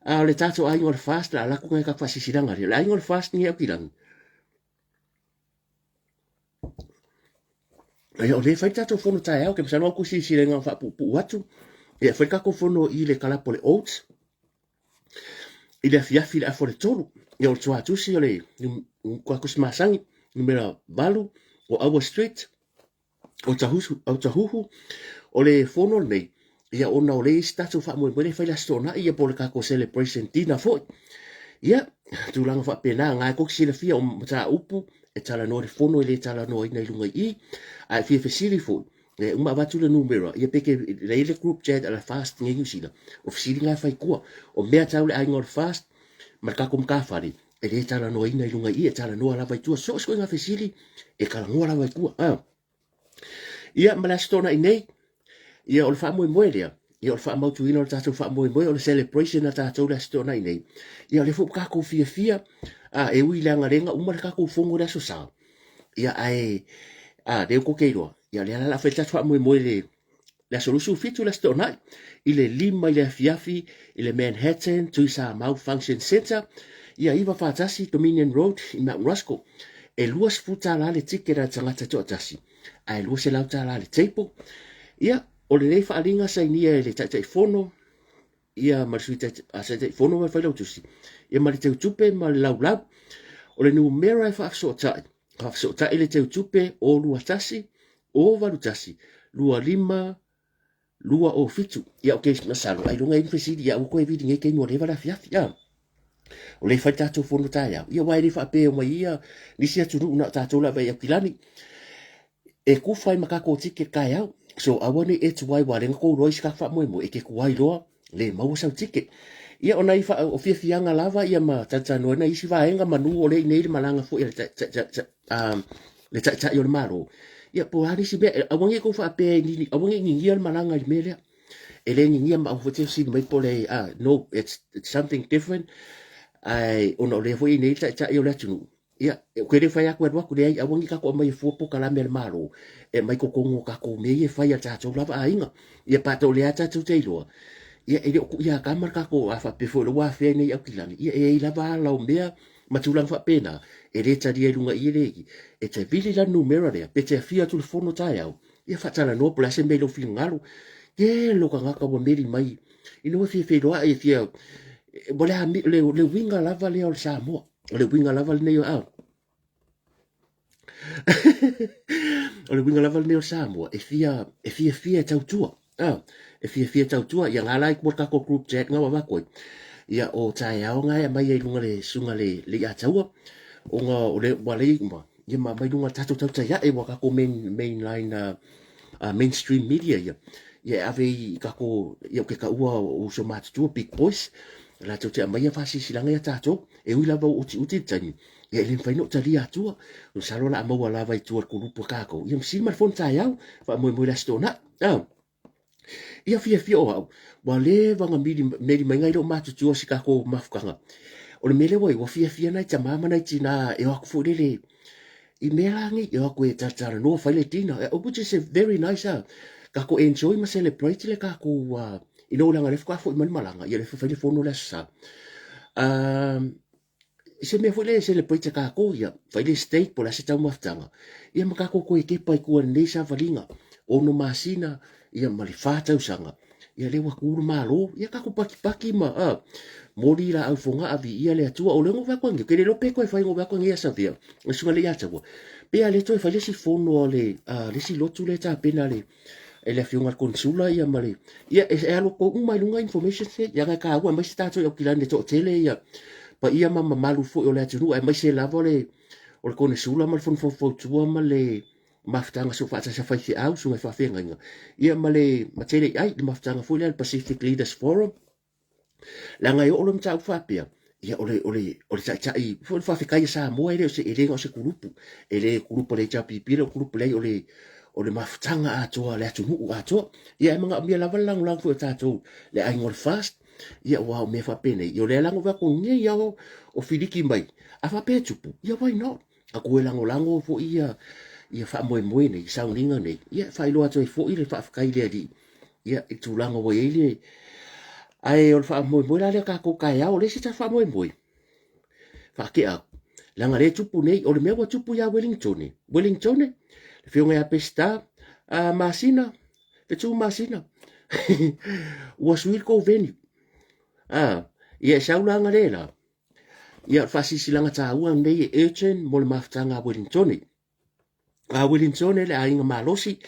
a o le tatou aiga o le FAST, o le a alu atu nai tatou faasilasilaga lea. O le aiga o le FAST nei Aukilani, Ia, o lea e fai le tatou fono taeao, ke masalo au ku silasila i ngā whaapuupuu atu. Ia, e fai le tatou fono i le kalapo le Oats. I le afiafi i le afa o le 3, ia o le tuatusi o le tuatusi masani, numera 8 o Aua Street, o Tahuhu, o le fono lenei, ia ona o le isi tatou faamoemoe le fai le Aso Toonai, ia po o le tatou celebration dinner foi. Ia, tulaga faapena, na e tou te silafia o mataupu e talanoa i le fono e le talanoaina i luga i i, a e fia fesili foi, e uma avatu le numera, ia pe ke lei le group chat a le FAST nei Niu Sila, o fesili na e fai tua. O mea tau le aiga o le FAST ma le tatou matafale, e le talanoaina i luga i i, e talanoa lava i tua. So o se ituaiga fesili, e talanoa lava i tua. Ah. Ia, ma le Aso Toonai nei, ia o le faamoemoe lea, ia o le faamautuina o le tatou faamoemoe, o le celebration a tatou le Aso Toonai nei. Ia o lea foi ua tatou fiafia, a, e ui i le agalega uma le tatou fono i le Aso Sa, ia ae, a, lea ua tou te iloa, ia o lea la o le a fai le tatou faamoemoe i le le aso 27 le Aso Toonai i le 5 i le afiafi i le Manhattan Tuisamau Function Centre, ia 941 Dominion Road i Mount Roskill. E $20 le ticket a le tagata e toatasi, ae $200 le table. Ia, o lenei faaaliga sainia e le Taitaifono, ia ma le Sui Taitaifono ma le Failautusi, ia ma le Teutupe ma le Laulau. O le numera e faafesootai, faafesootai le Teutupe 021 081 25 207. Ia, ok, masalo, ailoga e i ai ni fesili, ia aua toe vili nei taimi ua leva le afiafi, a. O lea e fai le tatou fono taeao, ia aua e le faapea e omai ia nisi atunuu na o tatou lava i Aukilani. E kufa ai ma tatou ticket taeao. So aua ne i e tuai aua o lea na tou iloa i si tatou faamoemoe, e te tuai loa le maua sau ticket. Ia o nai o fiafiaga lava ia ma talatalanoaina isi vaega manu o lea i inei le malaga foi a le le Taitai o le Malo. Ia po o a nisi mea, aua ne i tou faapea e nini, aua ne i ninia le malaga i le mea lea. E le ninia ma aua foi te fesili mai po o le, no, it's something different. Ae ona o lea foi e i inei le Taitai o le atunuu, Ia, ou te le fai atu e alu atu, leai, aua ne i tatou aumaia fua polokalame a le Malo e aumai totonu o tatou mea ia e fai a tatou lava aiga. Ia pe a o lea tatou te iloa, ia e le o tuu ia tama le tatou, a faapea foi o lea ua afea nei Aukilani, ia e i ai lava ala o mea ma tulaga faapena, e le talia i luga i i le i. E te vili la le numera lea, pe te afio atu i le fono taeao, ia faatalanoa po o le a se mea i lou finagalo. Tele o tagata ua meli mai, ina ua fia feiloai, fia, ua le, le uiga lava lea o le Samoa. O le uiga lava lenei o au. o le uiga lava lenei o Samoa, e fia, e fiafia e tautua. Ah, e fiafia e tautua. Ia ngā lai kua kako group chat ngā wawako. Ia o taeao ngā e mai ai lunga le sunga le, le ia taua. O ngā o le wale uma. Ia ma mai lunga tātou tautai ae wa kako main, main line uh, uh, mainstream media ia. Ia e ave i kako, ia o ke ka ua o uso mātutua, big boys. Rātou te amaia whasisilaga ia tātou. E ui lava ua utiuti le taimi, ia e le mafai ona ou talia atua. Masalo o le a maua lava i tua i le kulupu a kākou. Ia ma sili ma le fono taeao, faamoemoe i le Aso Toonai. Ah. Ia fiafia o au, ua leva ona mili, meli mai nai lou matutua o si kākou mafutaga. O le mea lea ua i, ua fiafia nai tamā ma nai tinā e o atu foi lele i mea la nei, e o atu e talatalanoa, fai le dinner, which is a very nice, ah, kākou enjoy ma celebrate le kākou, uh, Ina ua leaga lea faatoa foi mai le malaga, ia lea fai le fono le Aso Sa. I se mea foi lea e celebrate e kākou, ia, fai le steak po o le a se taumafataga, ia ma kākou toe kepa i tua i lenei savaliga, 6 masina, ia ma le 4 tausaga, ia lea ua tu le Malo, ia kākou pakipaki ma, a, moli laau fogaa, viia le Atua. O lea na ou vaai atu anei, ou te le iloa pe toe fai, na ou vaai atu anei ia Savea, le susuga i le Iataua, pe a le toe fai le isi fono a le, a le isi lotu lea e tapena le, e le afioga i le Konesula ia ma le ia e, e alu atu uma i luga information nei leaga e taua aemaise tatou i Aukilani e toatele ia paia ma mamalu foi o le atunuu aemaise lava o le o le Konesula ma le Fono Faufautua ma le mafutaga soofaatasi a faifeau susuga i faafeagaiga ia ma le ma tele i ai le mafutaga foi lea le Pacific Leaders Forum. Leaga e oo loa mataupu faapea, ia o le, o le, o le taitai foi le faafetai a Samoa e le o se, e le na o se kulupu. E le kulupu a le HRPP, e le o kulupu leai o le, o le mafutaga atoa a le atunuu atoa. Ia e manaomia lava le lagolago foi o tatou le aiga o le FAST, ia aua o mea faapenei. Ia o lea la na ou vaai atu nei lava o filiki mai, a faapea e tupu, ia why not? Aku e lagolago foi ia ia faamoemoe nei, sauniga nei, ia e faailoa atu ai foi le faafetai i le Alii, ia i tulaga ua i ai le. Ae o le faamoemoe la lea tatou taeao, o le isi ta faamoemoe, faatea atu, leaga lea e tupu nei, o le mea ua tupu ia Wellingtone, Wellingtone, le afioga ia Peseta, a Masina, Fetu Masina, ua sui le tou venue. A, Ia e sau la le la. Ia o le faasilasilaga taua lenei e urgent mo le mafutaga a Wellingtone. A Wellingtone le aiga malosi,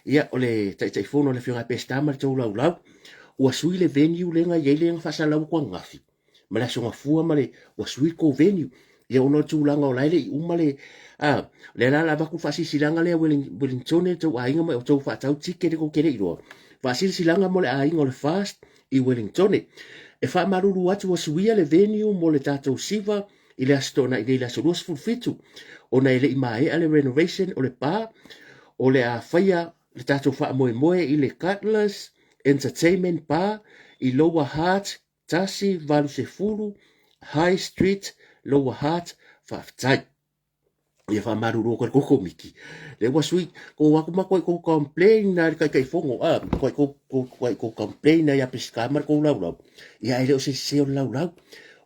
ia o le Taitaifono o le Afioga ia Peseta ma le tou laulau, ua sui le venue lea na i ai lea na faasalalau atu ananafi ma le Aso Gafua ma le ua sui le tou venue. Ia ona o le tulaga o la e le i uma le a lea la la avatu le faasilasilaga lea Wellingtone le tou aiga ma tou faatau ticket tou te le i iloa. Faasilasilaga mo le aiga o le FAST i Wellingtone. E faamalulu atu ua suia le venue mo le tatou siva i le Aso Toonai nei, le aso 27, ona e le i maea le renovation o le pa. O le a faia le tatou faamoemoe i le Cutlass Entertainment Bar i Lower Hutt 180 High Street, Lower Hutt. Faafetai. Ia faamalulu atu e le tou komiti. Lea ua sui, tou o atu ma tou complain na le Taitaifono, a, tou complain na ia Peseta ma le tou laulau. Ia ae le o se sese o le laulau,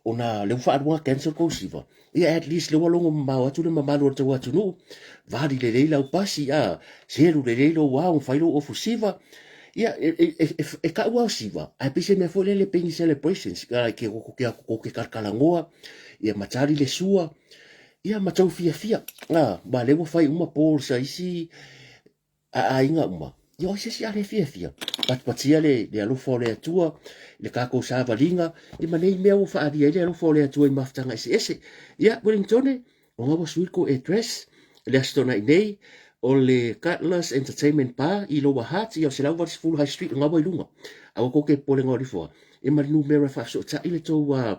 ona lea ua faalua ona cancel tou siva. Ia at least lea ua logo mamao atu le mamalu o le tou atunuu, vali lelei lau pasi, a, selu lelei lou ao, fai lou ofu siva. Ia, e kau lava o siva, ae pei se mea foi lele pei ni celebrations, like tou te kalakalanoa, ia ma tali le sua, Ia ma tou fiafia, a, ma lea ua fai uma balls a isi a aiga uma. Ia o ai se isi a le fiafia? Patipatia le, le alofa o le Atua, le tatou savaliga, ia ma nei mea ua faaalia ai le alofa o le Atua i mafutaga eseese. Ia, Wellingtone, o ngā ua sui ko address, le Aso Toonai nei, o le Cutlass Entertainment Bar i Lower Hutt, ia o 180 High Street, o ngā ua i lunga. Aua kou te popole ngā olifoa. Ia ma le numera e faafesootai le tou, uh,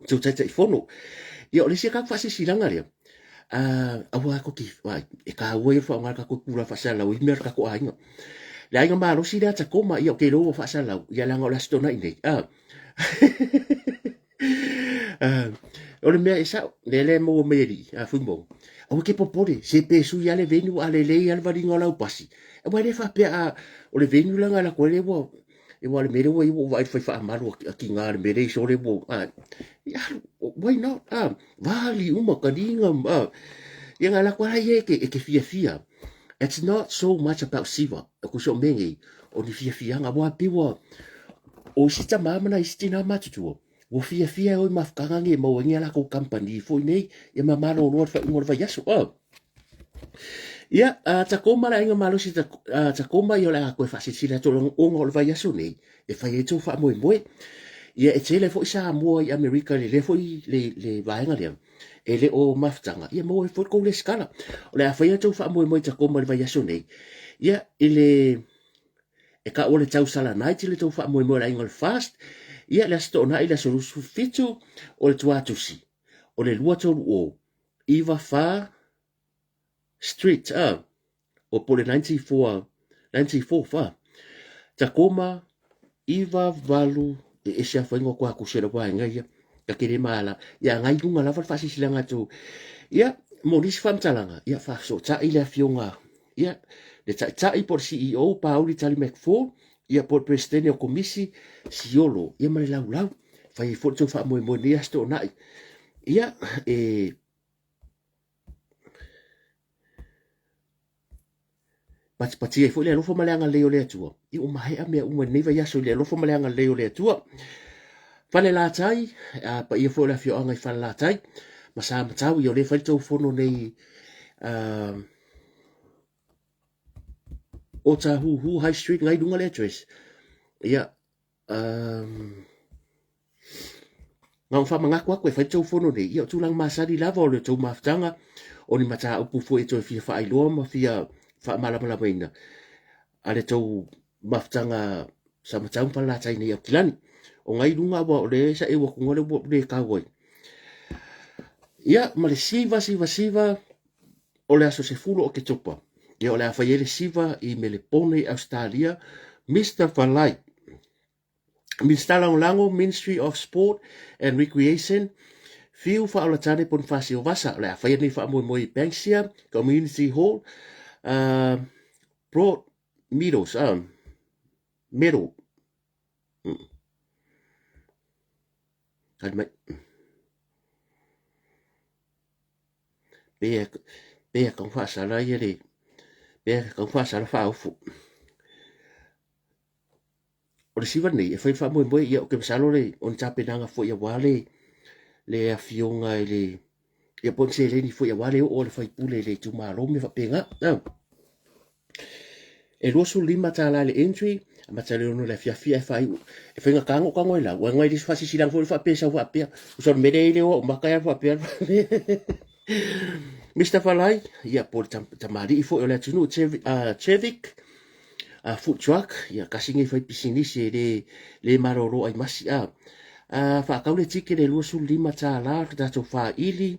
tou Taitaifono. Ia, o le isi tatou faasilasilaga lea, aua tou te, e taua ia le faaaoga o le tatou itula faasalalau i mea o le tatou aiga. Le aiga malosi lea Tacoma, ia ou te iloa ua faasalalau, ia leaga o le Aso Toonai nei. O le mea e sao, lea lea e maua mai e alii, a Fuimogo, aua e te popole, se pe sui lava le venue a lelei lava le valiga o lau pasi, aua e le faapea a, o le venue la na alu atu ai lea ua, Aua o le mea lea ua i ai, ua ou vaai i le fai faamalu a tiga i le mea lea i sole ua, a, ia alu, why not, a, vali uma taliga, a. Ia na alu atu lava ia e te fiafia. It's not so much about siva, o kuso o mea nei, o ni fiafiaga, aua pei ua, o isi tama ma nai isi tina matutua, ua fiafia e o i mafutaga nei e maua ai ni a latou kamupani foi nei, ia ma malolo i le faaiuga o le vaiaso, a. Ia, a Tacoma le aiga malosi a Tacoma, ia o le a toe faasilasila atu ona o le vaiaso nei e fai ai tou faamoemoe. Ia e tele foi Samoa i Amerika i lea foi le vaega lea e le o mafutaga, ia maua ai foi le tou resitala. O le a fai ai tou faamoemoe i Tacoma i le vaiaso nei. Ia i le e taua le tausala night le tou faamoemoe o le aiga o le FAST. Ia le Aso Toonai le aso 27 o le Tuatusi o le 230 94 Street, a, o po o le 94, 94 fa. Tacoma, 98, e ese afaina o Tuatusi o le vaega ia. Ta te le maala. Ia agai i luga lava le faasilasilaga atu. Ia, mo nisi faamatalaga, ia faafesootai le afioga, ia, le Taitai po o le CEO, Pauli Tali McFall, ia po o le Peresetene o Komisi, Siolo, ia ma le laulau. Fai ai foi le tou faamoemoe i lenei Aso Toonai. Ia, e patipati ai foi le alofa ma le agalelei o le Atua. Ia ua maea mea uma i lenei vaiaso i le alofa ma le agalelei o le Atua. Falelatai, a paia foi o le afioaga i Falelatai ma Samatau, ia o lea e fai le tou fono nei uh, o Tāhuhu High Street, ngai lunga le address. Ia, um, Na o faamanatu atu e fai le tou fono nei, ia o tulaga masani lava o le tou mafutaga, o ni mataupu foi e toe fia faailoa ma fia faamalamalamaina a le tou mafutaga Samatau ma Falelatai nei Aukilani. O ngai luga ua o le sa e ua tunga le ua le kau ai. Ia, ma le siva, siva, siva, o le aso 10 o Oketopa. Ia, o le a fai ai le siva i Melepone i Australia, Mr. Falai. Minisita Lagolago, Ministry of Sport and Recreation, Fiu Faaolatane Ponifasio Vasa, o le a faia lenei faamoemoe i Banksia Community Hall, Broad Meadows, Meadow. Tali mai. Pea, pea kau faasala ia le, pea kau faasala faaofu. O le siva lenei e fai le faamoemoe, ia ou te masalo le o ni tapenaga foi aua le le afioga i le ia po o ni seleni foi aua le oo a le faipule i le itumalo ma mea faapena. E $25 le entry, amata i le 6 i le afiafi ae faaiu. E faigata ona ou tago ai lau, aua e le faasilasilaga foi le faapea e sau faapea. Tusa o le mea lea e i ai le o au mata e alu faapea. Mister Falai, ia po o le tamalii foi o le atunuu, Trevik, food truck, ia tasi nei fai pisinisi e le, le malolo ai masi. A, faatau le ticket e $25 le tatou faili,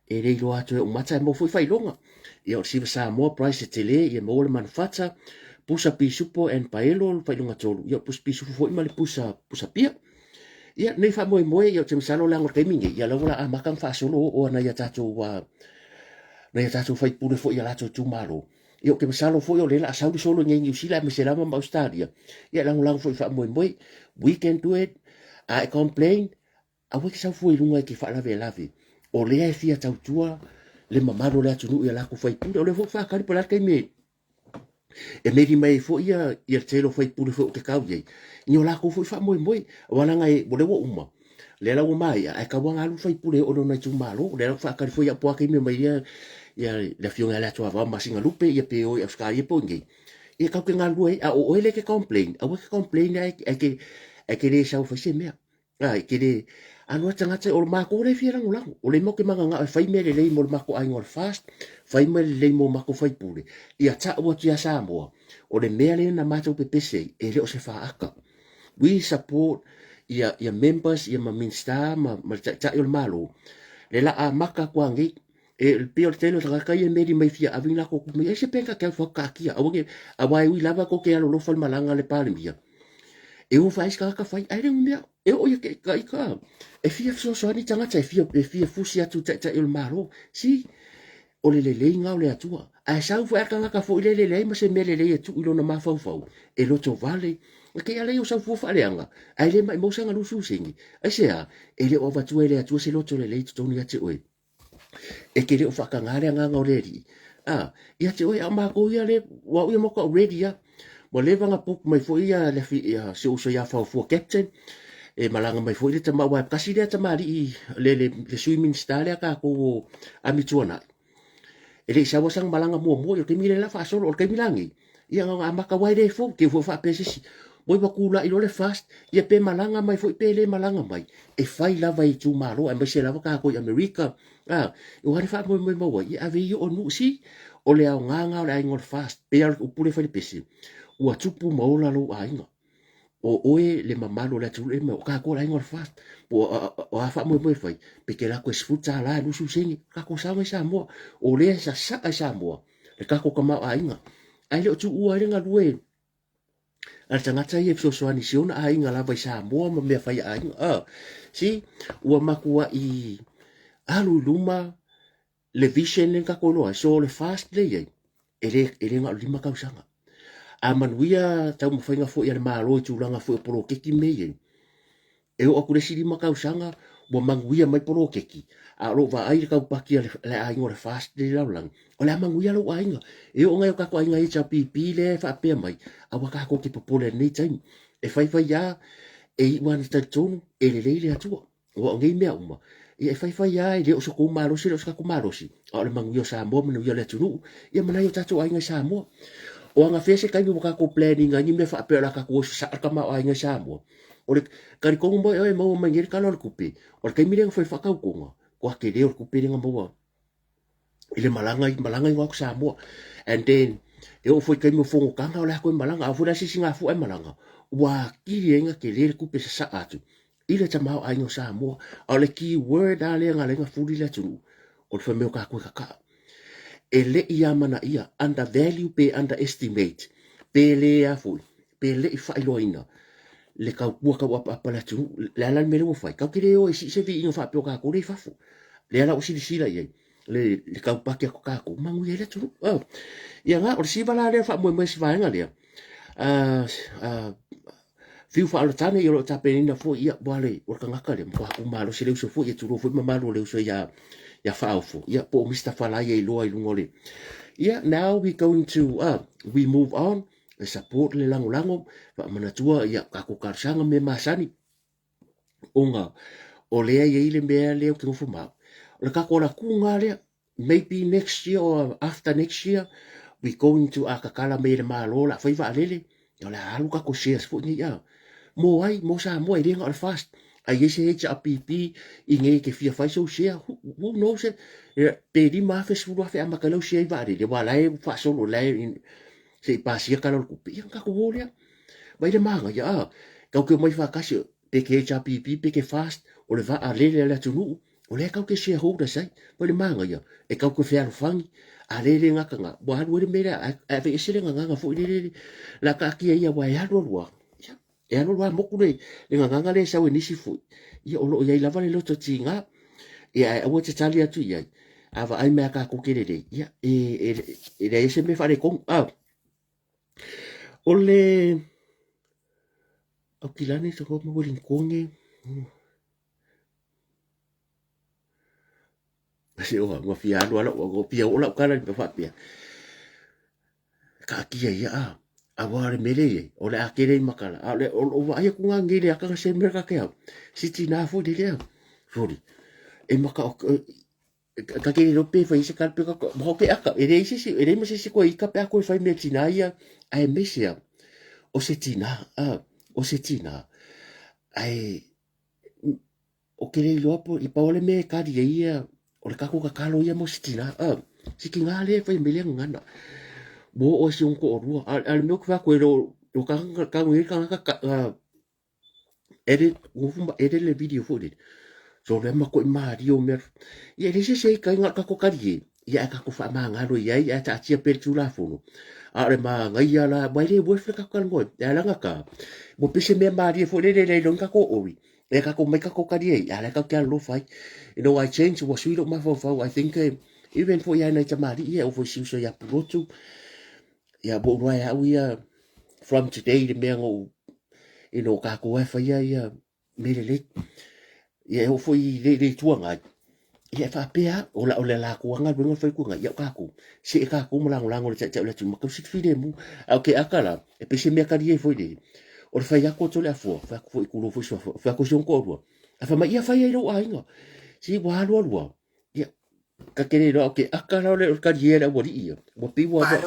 e le iloa atu e ou mata e maua foi faailoga. Ia o le Siva Samoa price e tele, ia maua le manufata, pusa pisupo and paelo le faailoga tolu, ia o pusa pisupo foi ma le pusa, pusa pia. Ia, nei faamoemoe, ia ou te masalo leaga o le taimi nei, ia la ua amata ona faasolo oo a nai a tatou, nai a tatou faipule foi i a latou itumalo. Ia ou te masalo foi o lea la a sau le solo i nei Niu Sila aemaise lava ma Ausetalia. Ia lagolago foi i faamoemoe. We can do it. A e complain, aua e te sau fua i luga e te faalavelave. O lea e fia tautua le mamalu o le atunuu i a latou faipule. O lea foi ua faatali po o le a le taimi e E meli mai ai foi ia, ia le tele o faipule foi o te tau i ai, ni o latou foi faamoemoe. Aua leaga e, o lea ua uma, lea la ua maea, ae tau lava alu le faipule e oo i lona itumalo. O lea la ua faatali foi au po o a taimi e aumai ai ia, le afioga ia Leatuavao Masinalupe, ia pe o i Ausetalia po o i inei. Ia tatou te galulue ai, a o oe lea e te complain, aua e te complain ae, ae te, ae te le sau e fai se mea. Ai, ke le alu a tagata, o makou lea e fia lagolago. O lea matou te mananao e fai mea lelei mo le matou aiga o le FAST, fai mea lelei mo matou faipule, ia tau atu ia Samoa, o le mea lea na matou pepese ai, e le o se faata. We support ia, ia members, ia ma Minista ma, ma le Taitai o le Malo, le la amata atu a nei, e pei o le tele o tagata ia e meli mai fia ave ni latou tupe mai ai se bank account fai taatia aua ne aua e ui lava tou te alolofa le malaga a le Palemia e o fai se tagata fai ae le o ni mea e oo ia te ita e fia fesoasoani tagata e fia e fia fusi atu i taitai o le Malo si o le leleiga o le Atua ae sau foi a le tagata foi lele leai ma se mea lelei e tuu i lona mafaufau e lotovale e te ala ia o sau fua faaleaga ae le maimau sana 20 sene aisea e le o avatua e le Atua se loto lelei i totonu ia te oe E te le o faatagā le agaga o le Alii, a, ia te oe, a o matou ia le, ua au ia matou ready a. Ua leva ona book mai foi ia le afi, ia si ou uso ia Faofua Captain, e malaga mai foi le tama, aua e tasi lea tamalii, le, le, le Sui Minisita lea a tatou o Amituanai. E le i sau lava sana malaga muamua, ia o le taimi lea la faasolo, o le taimi la nei, ia na ona amata aua e le fou, te foi faapea se isi, oi ua tulai loa le FAST, ia pe malaga mai foi pe le malaga mai, e fai lava e itumalo aemaise lava tatou i Amerika, a, aua le faamoemoe mau ai, ia ave ia o nuu, si, o le aoga lena o le aiga o le FAST, pei lava o le upu lea e fai i le pese, ua tupu ma ola lou aiga. O oe le mamalu o le atunuu e mai, o tatou le aiga o le FAST, po o a faamoemoe e fai, pe te lako e $10 e 20 sene, tatou sao mai Samoa, o lea e sasaa i Samoa, le tatou tamaoaiga. Ae le o tuua ai le galue a le tagata ia e fesoasoani i si ona aiga lava i Samoa ma mea fai a aiga. Ah, see, ua matuai alu i luma le vision lea na tatou iloa ai. So o le FAST lea i ai, e le, e le na o le 5 tausaga. A manuia taumafaiga foi a le Malo i tulaga foi o poloketi ma mea i ai, E oo atu i le isi 5 tausaga ua manuia mai poloketi, a o lou vaai i le taupati a le aiga o le FAST lea i le lalolagi, o le a manuia lou aiga. E oo nai o tatou aiga HRPP lea e faapea mai, aua tatou te popole i lenei taimi. E faifai lava, e iu lava ina talitonu e lelei le Atua. Aua o nei mea uma, ia e faifai lava, e le o so tou malosi, e le o so tatou malosi, a o le manuia o Samoa, manuia o le atunuu, ia ma nai o tatou aiga i Samoa. O anafea se taimi ua tatou plan ina ai ni mea faapea o le a tatou o e sasaa le tamaoaiga i Samoa. O le talitonu mai oe e maua mai nei le Tala o le Tupe, o le taimi lea na fai faatautoga, ua tele o le tupe lea na maua i le malaga i malaga i atu Samoa. And then, e oo foi i taimi o fonotaga o le a toe malaga, a oo foi la se isi gafoa e malaga, ua atili ai ona tele le tupe e sasaa atu i le tamaoaiga o Samoa. A o le key word lava lea na ala ai ona fuli le atunuu, o le fai mai o tatou e kakaa. E le i amanaia, undervalue pe underestimate, pe le a foi, pe le i faailoaina le tautua tauapaapa a le atunuu. Le a la le mea lea ua fai? Tatou te le o e sii se viiga faapea o tatou lea i fafo. Lea la ua silasila i ai le, le taupati atu tatou, manuia ai le atunuu. Oh. Ia na, o le siva la lea faamoemoe si vaega lea. Fiu faaolatane ia o lo o tapenaina foi ia ua le o le tagata lea matua kumalosi le uso foi e tulou foi mamalu o le uso ia ia Faaofo ia po o Mr Falai e iloa i luga o le ia now we going to we move on. E support le lagolago, faamanatua ia tatou talosaga ma mea masani, ona o lea e i ai le mea lea ou te nofo ma au, o le tatou alatuga lava lea, maybe next year or after next year, we going to, a tatala mai e le Malo o le a fai vaalele, o le a alu tatou shares foi nei a. Mo ai, mo Samoa, e le na o le FAST. A i ai se HRPP i nei e te fia fai sou share, who, who knows, eh, pe 5,000, 10,000 amata ai lau share i vaalele, aua o la e faasolo, o la e se i pasia tala o le tupe, ia ona tatou o lea. Vaai le manaia, a, tatou te omai faatasi, pe te HRPP, pe te FAST, o le vaalele a le atunuu, o lea tatou te shareholders ai. Vaai le manaia, e tatou te fealofani, a le le gata na, ua alu ai le mea lea, ae aveese le gagana foi lele, la taatia ia, aua e alu alu lava, ia, e alu alu lava motu le, le gagana lea e sau e nisi foi, ia o lo o i ai lava le loto tiga, ia ae aua e te tali atu i ai, a vaai mai a tatou te lelei, ia, e, e, e leai se mea faaletonu. Ah, o le Aukilani te koma Wellingtone. Se oa, ua fia alu ala, ua fia oo lau tala i le faapea. Taatia ia a, aua le mele ia, o le a tele i makala. A o le, o lou vaai atu ngā ngei le aka se mea ka ke au. Si tina foi le lea. Sori. E maka o, ka ke le pe fai se kala pe ka, mo ke aka, e leai se isi, e leai ma se isi koe ika pe a koe fai mea tina ia, aemaise a, o se tina, a, o se tina. Ae, Ou te le iloa po i pau le mea e kali ai ia, o le tatou tatalo ia mo se tina, uh, se tina lea e fai mai le gagana. Ua oo ai si ona toalua. A, a le mea ou te fai atu ai, o, o tagata, tago i ai tagata, ka, uh, edit, nofo ma edit le video foi lele. So lea matuai malie o mea. Ia e leai se isi e ita ai na o le tatou kali e. Ia ae tatou faamagalo i ai ae taatia pea le Tulafono. A o le manaia la, aua e le worth le tatou talanoa ai. E ala ona ta, ua pei se mea malie foi lele e le iloa ni tatou ori. E tatou omai tatou kali ai, a o la e tatou te alolofa ai. You know, I change, ua sui lou mafaufau, I think, eh, even foi ia nai tamalii ia, e oo foi i si uso ia Pulotu, ia ua ou iloa e au ia, from today le mea na ou, you know, tatou lava e faia ia mea lelei. Ia e oo foi i le, le Itu Agai, ia e faapea lava, o la, o le latou lava galuega le fai Itu Agai, ia o tatou, see tatou ma lagolago i le Taitai o le atunuu ma tausi le filemu. A o ke aka la, e pei se mea talie foi lele, o le fai atu o Toleafoa, fai atu foi tulou foi suafa, fai atu i si ona toalua, ae fai mai, ia fai ai lou aiga. Si ua alu alu lava, ia, ta te le iloa, o ke aka la o le talie a le aualii ia, ua pei ua, ua, E i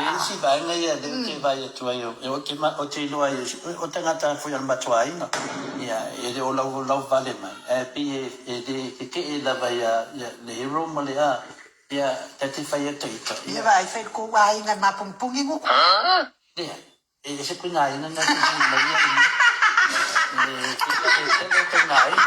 ai isi vaega ia lea ou te vaai atu ai, ou te, ou te iloa ai, o tagata foi o le matou aiga, ia, e le o lau, lau vale mai, ae pei e, e le tetee lava ia, ia le hero ma le a, ia, ta te fai atu ita, ia. Ia vaai, fai le kou aiga e mapungipungi guku. Leai. E ese koe ngā aiga nā te hui mai ia i mua. E tēnā e tele o tau ngā aiga.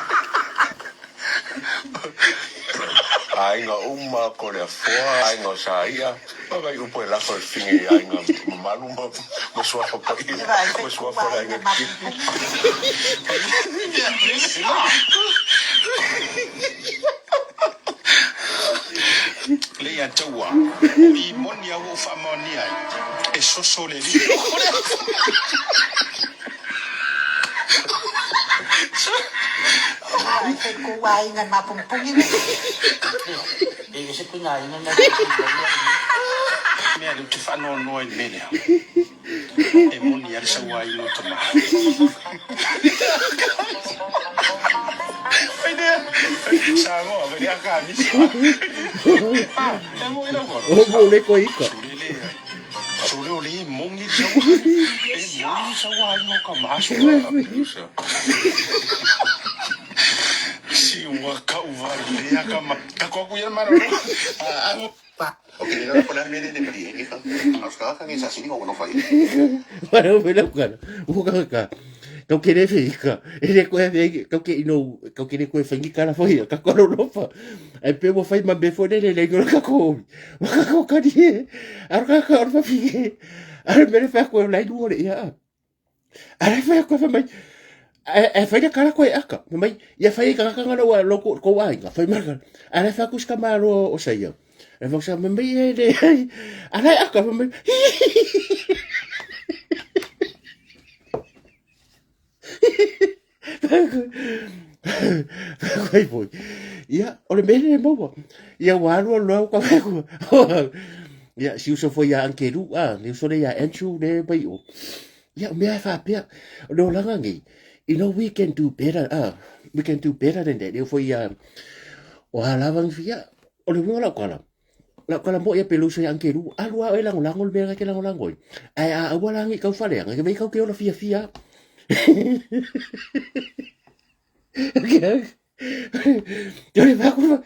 Aiga uma ko le afoa, aiga o Saia, ma vai upu e lafo e finge i aiga mamalu ma ma suafa paia, ma suafa o le aiga kiki. Le ia taua, o i moni a ua ou faamaonia ai, e soso le alii. Mea lea ou te faanoanoa i le mea lea, e moni lava le sauaina o tama. Kau ke le whika, e le koe awhi, kau ke ino, kau ke le koe whangi kara whai, ka koro lofa. Ai pe ua whai ma me fo le le le ngora ka ko omi. Wa ka ko kari e, aro ka ka oro whawhi e, aro mere whai koe o lai luo le ia. Ara whai koe whai mai, e whai le kara koe aka, whai mai, ia whai e kanga kanga lo ko ko ai, whai mai ara whai kuska maro o saia. E whai sa mai e le, ara aka whai mai. Whai foi. Ia, o le mea lea e maua. Ia ua alu alu au ka whai koe. Ia, si uso foi ia Angelu, a, le uso lea ia Andrew le mai o. Ia, o mea e faapea, o le olaga nei, you know, we can do better, ah, we can do better than that. Leo foi ia, o a lava ni fia, o le uiga lau kala, lau kala mo ia pe le uso ia Angelu, alu a oe lagolago le mea na ke lagolago ai. Ae a aua la ngi kau faleaga, ke vei kau ke ola fia fia. Ke fai aku,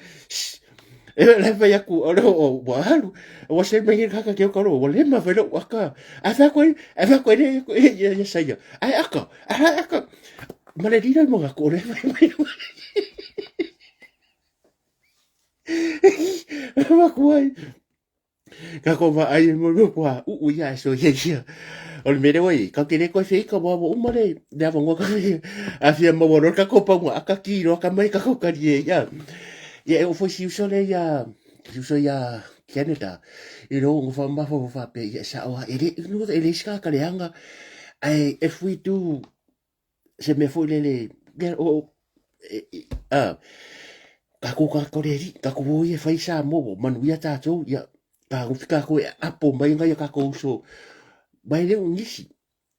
e le fai aku, o le o ua alu, ua se mai kaka ke o kalo, ua lema fai lou aka. Ae fai aku ai, ae fai aku ai le ia ia saia. Ae aka, ae aka. Ma le lila mo ngako le fai mai. Fai aku ai. Ka ko vaai e mo kua uu ia e so ia ia. O le mea lea ua i ai, kau te le koe whei ka wā ua uma le, le awangoa ka whei. A fia maua loa ka ko paunga aka ki roa ka mai ka ko kari e ia. Ia e o foi si uso le ia, si uso ia Canada. You know, ngo wha mawha wha pe ia sa oa e le, you know, e le isi ka leanga. Ai, if we do se mea foi lele, ia, o, e, e, a, kākou kākou le alii, kākou o ia e fai Samoa, ua manuia tātou, ia, tagofi kākou e apo mai nai a kākou uso, ma e le o nisi,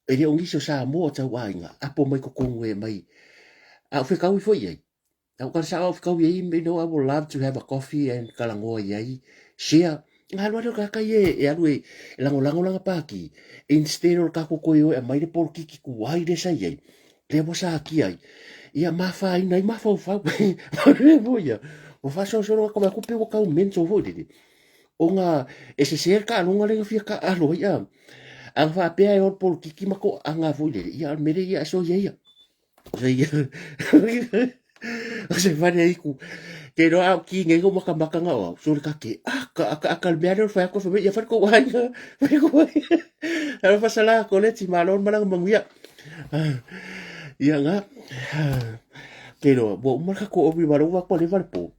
e le o nisi o Samoa o tauaiga, apo mai totonu e mai, a o fekaui foi i ai, A o ka sao au fekaui ai, you know, I would love to have a coffee and talanoa i ai, share, nga alu alu ka kai e, e alu e, e lagolago lana pāki, instead o le kākou koe o e aumai le polokiki kuai lea sa i ai, lea ua sakia ai, ia mafaina ai mafaufau, foi ia, ua faasolosolo atu aku pe ua kau mental foi lele, ona e sese le taaloga lea na fia taaalo ai a, a na faapea e o le polokiki ma toaaga foi lele, ia o le mea lea ia soia ia. O se fale iku. Ke roa au ki ngai ngo maka maka nga o. So le kake. Aka aka aka le mea leo fai ako fai ia fai ko wai. Fai ko wai. Ala fasala ko le ti malo malanga manguia. Ia nga. Ke roa bo uma ka ko obi malo wa ko le vale po.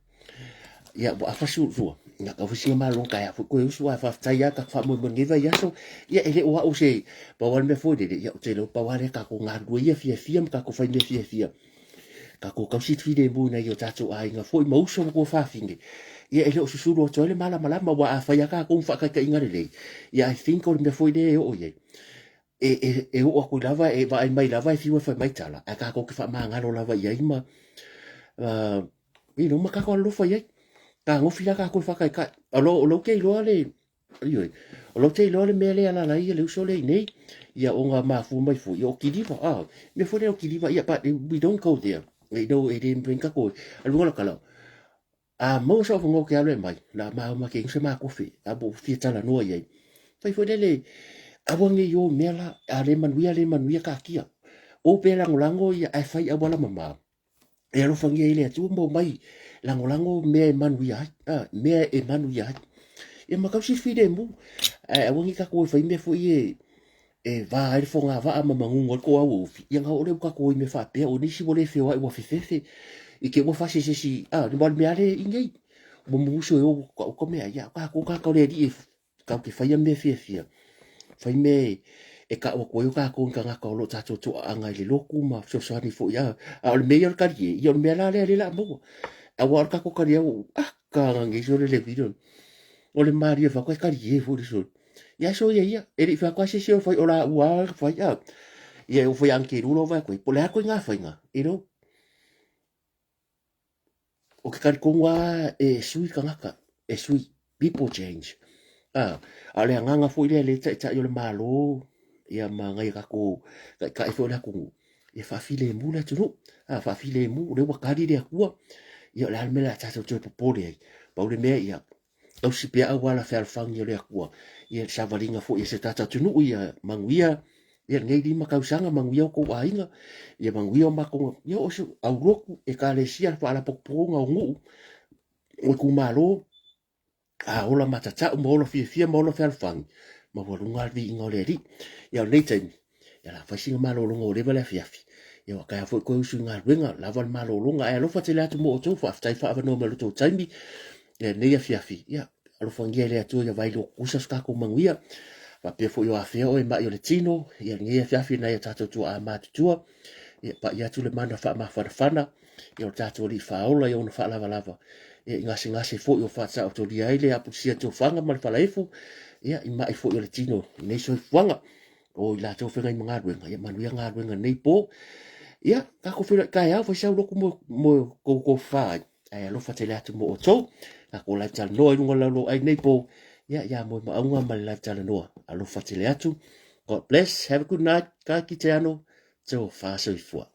Ia, ua afa su sua. Ia, ka fusi ma long kai afu koe usu a whaftai ia ka wha mo mo neva ia so. Ia, e le o au se pa wale mea foi lele. Ia, o te leo pa wale ka ko ngā rua ia fia fia ma ka ko whai mea fia fia. Ka ko kausi twi le mui nei o tātou a inga foi ma uso ma ko whawhinge. Ia, e le o susuru atu ai le malama lama wa a whai a ka ko mwhakaika inga lelei. Ia, I think o le mea foi le e o iei. E, e, e oo aku lava, e vaai mai lava, e fiu e whai mai tala. Ae kākou ke whaamāngalo lava i ai ma, you know, ma kākou alofa i ai. Ka ngofi la kākou e whakaikai. O lo, o lo te iloa le, ioi, o lo te iloa le mea lea la ia le uso le nei, ia o ngā māfua mai fo, ia o kiliva, ah, mea fo le o kiliva, ia, but we don't go there. You know, e le mwen kako, alunga la kalau. A maua sa avanoa ke alu e mai, la mauma ke se ma kofi, a bo fia talanoa i ai. Fai foi lele, aua nei o mea la, a le manuia le manuia ka kia. O pe langolango ia ai fai auala mama. E alofangia i le Atua mo mai langolango mea e manuia ai, a, mea e manuia ai. Ia ma kau silafia lemu, ae aua nei tatou e fai mea foi e, e va ai le fogavaa ma magugu ai le kou auaufi, ia na oo lea ua tatou i mea faapea, o nisi ua le feoai ua fefefe i te ua fasi e se isi, a, le mea lea i nei, ua musu e ou ka ka mea, ia, tatou tagata o le alii e tatou te faia mea fiafia, fai mea e, e kau atu ai o tatou ni tagata o lo o tatou toaaga i le lotu ma fesoasoani foi, a, a o le mea ia o le talie, ia o le mea la lea lea o le a maua. Aua o le tatou talie, a, ka nei sole le video. O le malie fai atu e talie foi le sole. Ia so ia ia, e le i fai atu a se isi o fai o la ua fai a. Ia e o fai anke rula o vai koe, po le a koe ngā whainga, you know. O ke talitonu a e sui kangaka, e sui, people change. A, a o le agaga foi lea le taitai o le Malo, ia ma ngai a tatou taitai foi o le atunuu, ia faafilemu le atunuu. A, faafilemu, o lea ua tali le Atua, ia o le a le mea o le a tatou toe popole ai. Pau le mea, ia tausi pea auala fealofani o le Atua, ia le savaliga foi a si o tatou atunuu, ia manuia ia lenei 5 tausaga, manuia outou aiga, ia manuia o matou, ia o se aulotu, ekalesia, faalapotopotoga o nuu, o itumalo, a ola matatau ma ola fiafia ma ola fealofani, maualuga le viiga o le Alii. Ia o lenei taimi, ia la fai sina malologa ua leva le afiafi. Ia ua taea foi koe usu i galuega, lava le malologa, ae alofa tele atu mo outou, faafetai faaavanoa mai lo tou taimi, ia lenei afiafi, ia alofagia e le Atua ia vai lotusa so tatou manuia, faapea foi o afea oe mai o le tino, ia lenei afiafi nai a tatou tuaa matutua, ia paia atu le mana faamafanafana. Ia, o le tatou Alii Faaola i ona faalavalava, ia, i gasegase foi o faataotolia ai le apulusia tofaga ma le falaefu, ia, i mai foi o le tino i nei soifuaga. O i latou feagai ma galuega, ia manuia galuega nei po. Ia, tatou feiloai taeao, fai sau lotu mo, mo tou tofa ai. Ae alofa tele atu mo outou. Tatou live talanoa i luga o le laulau ai nei po. Ia, ia moe maauga ma le live talanoa. Alofa tele atu. God bless. Have a good night. Ka kite ano. Tofa soifua.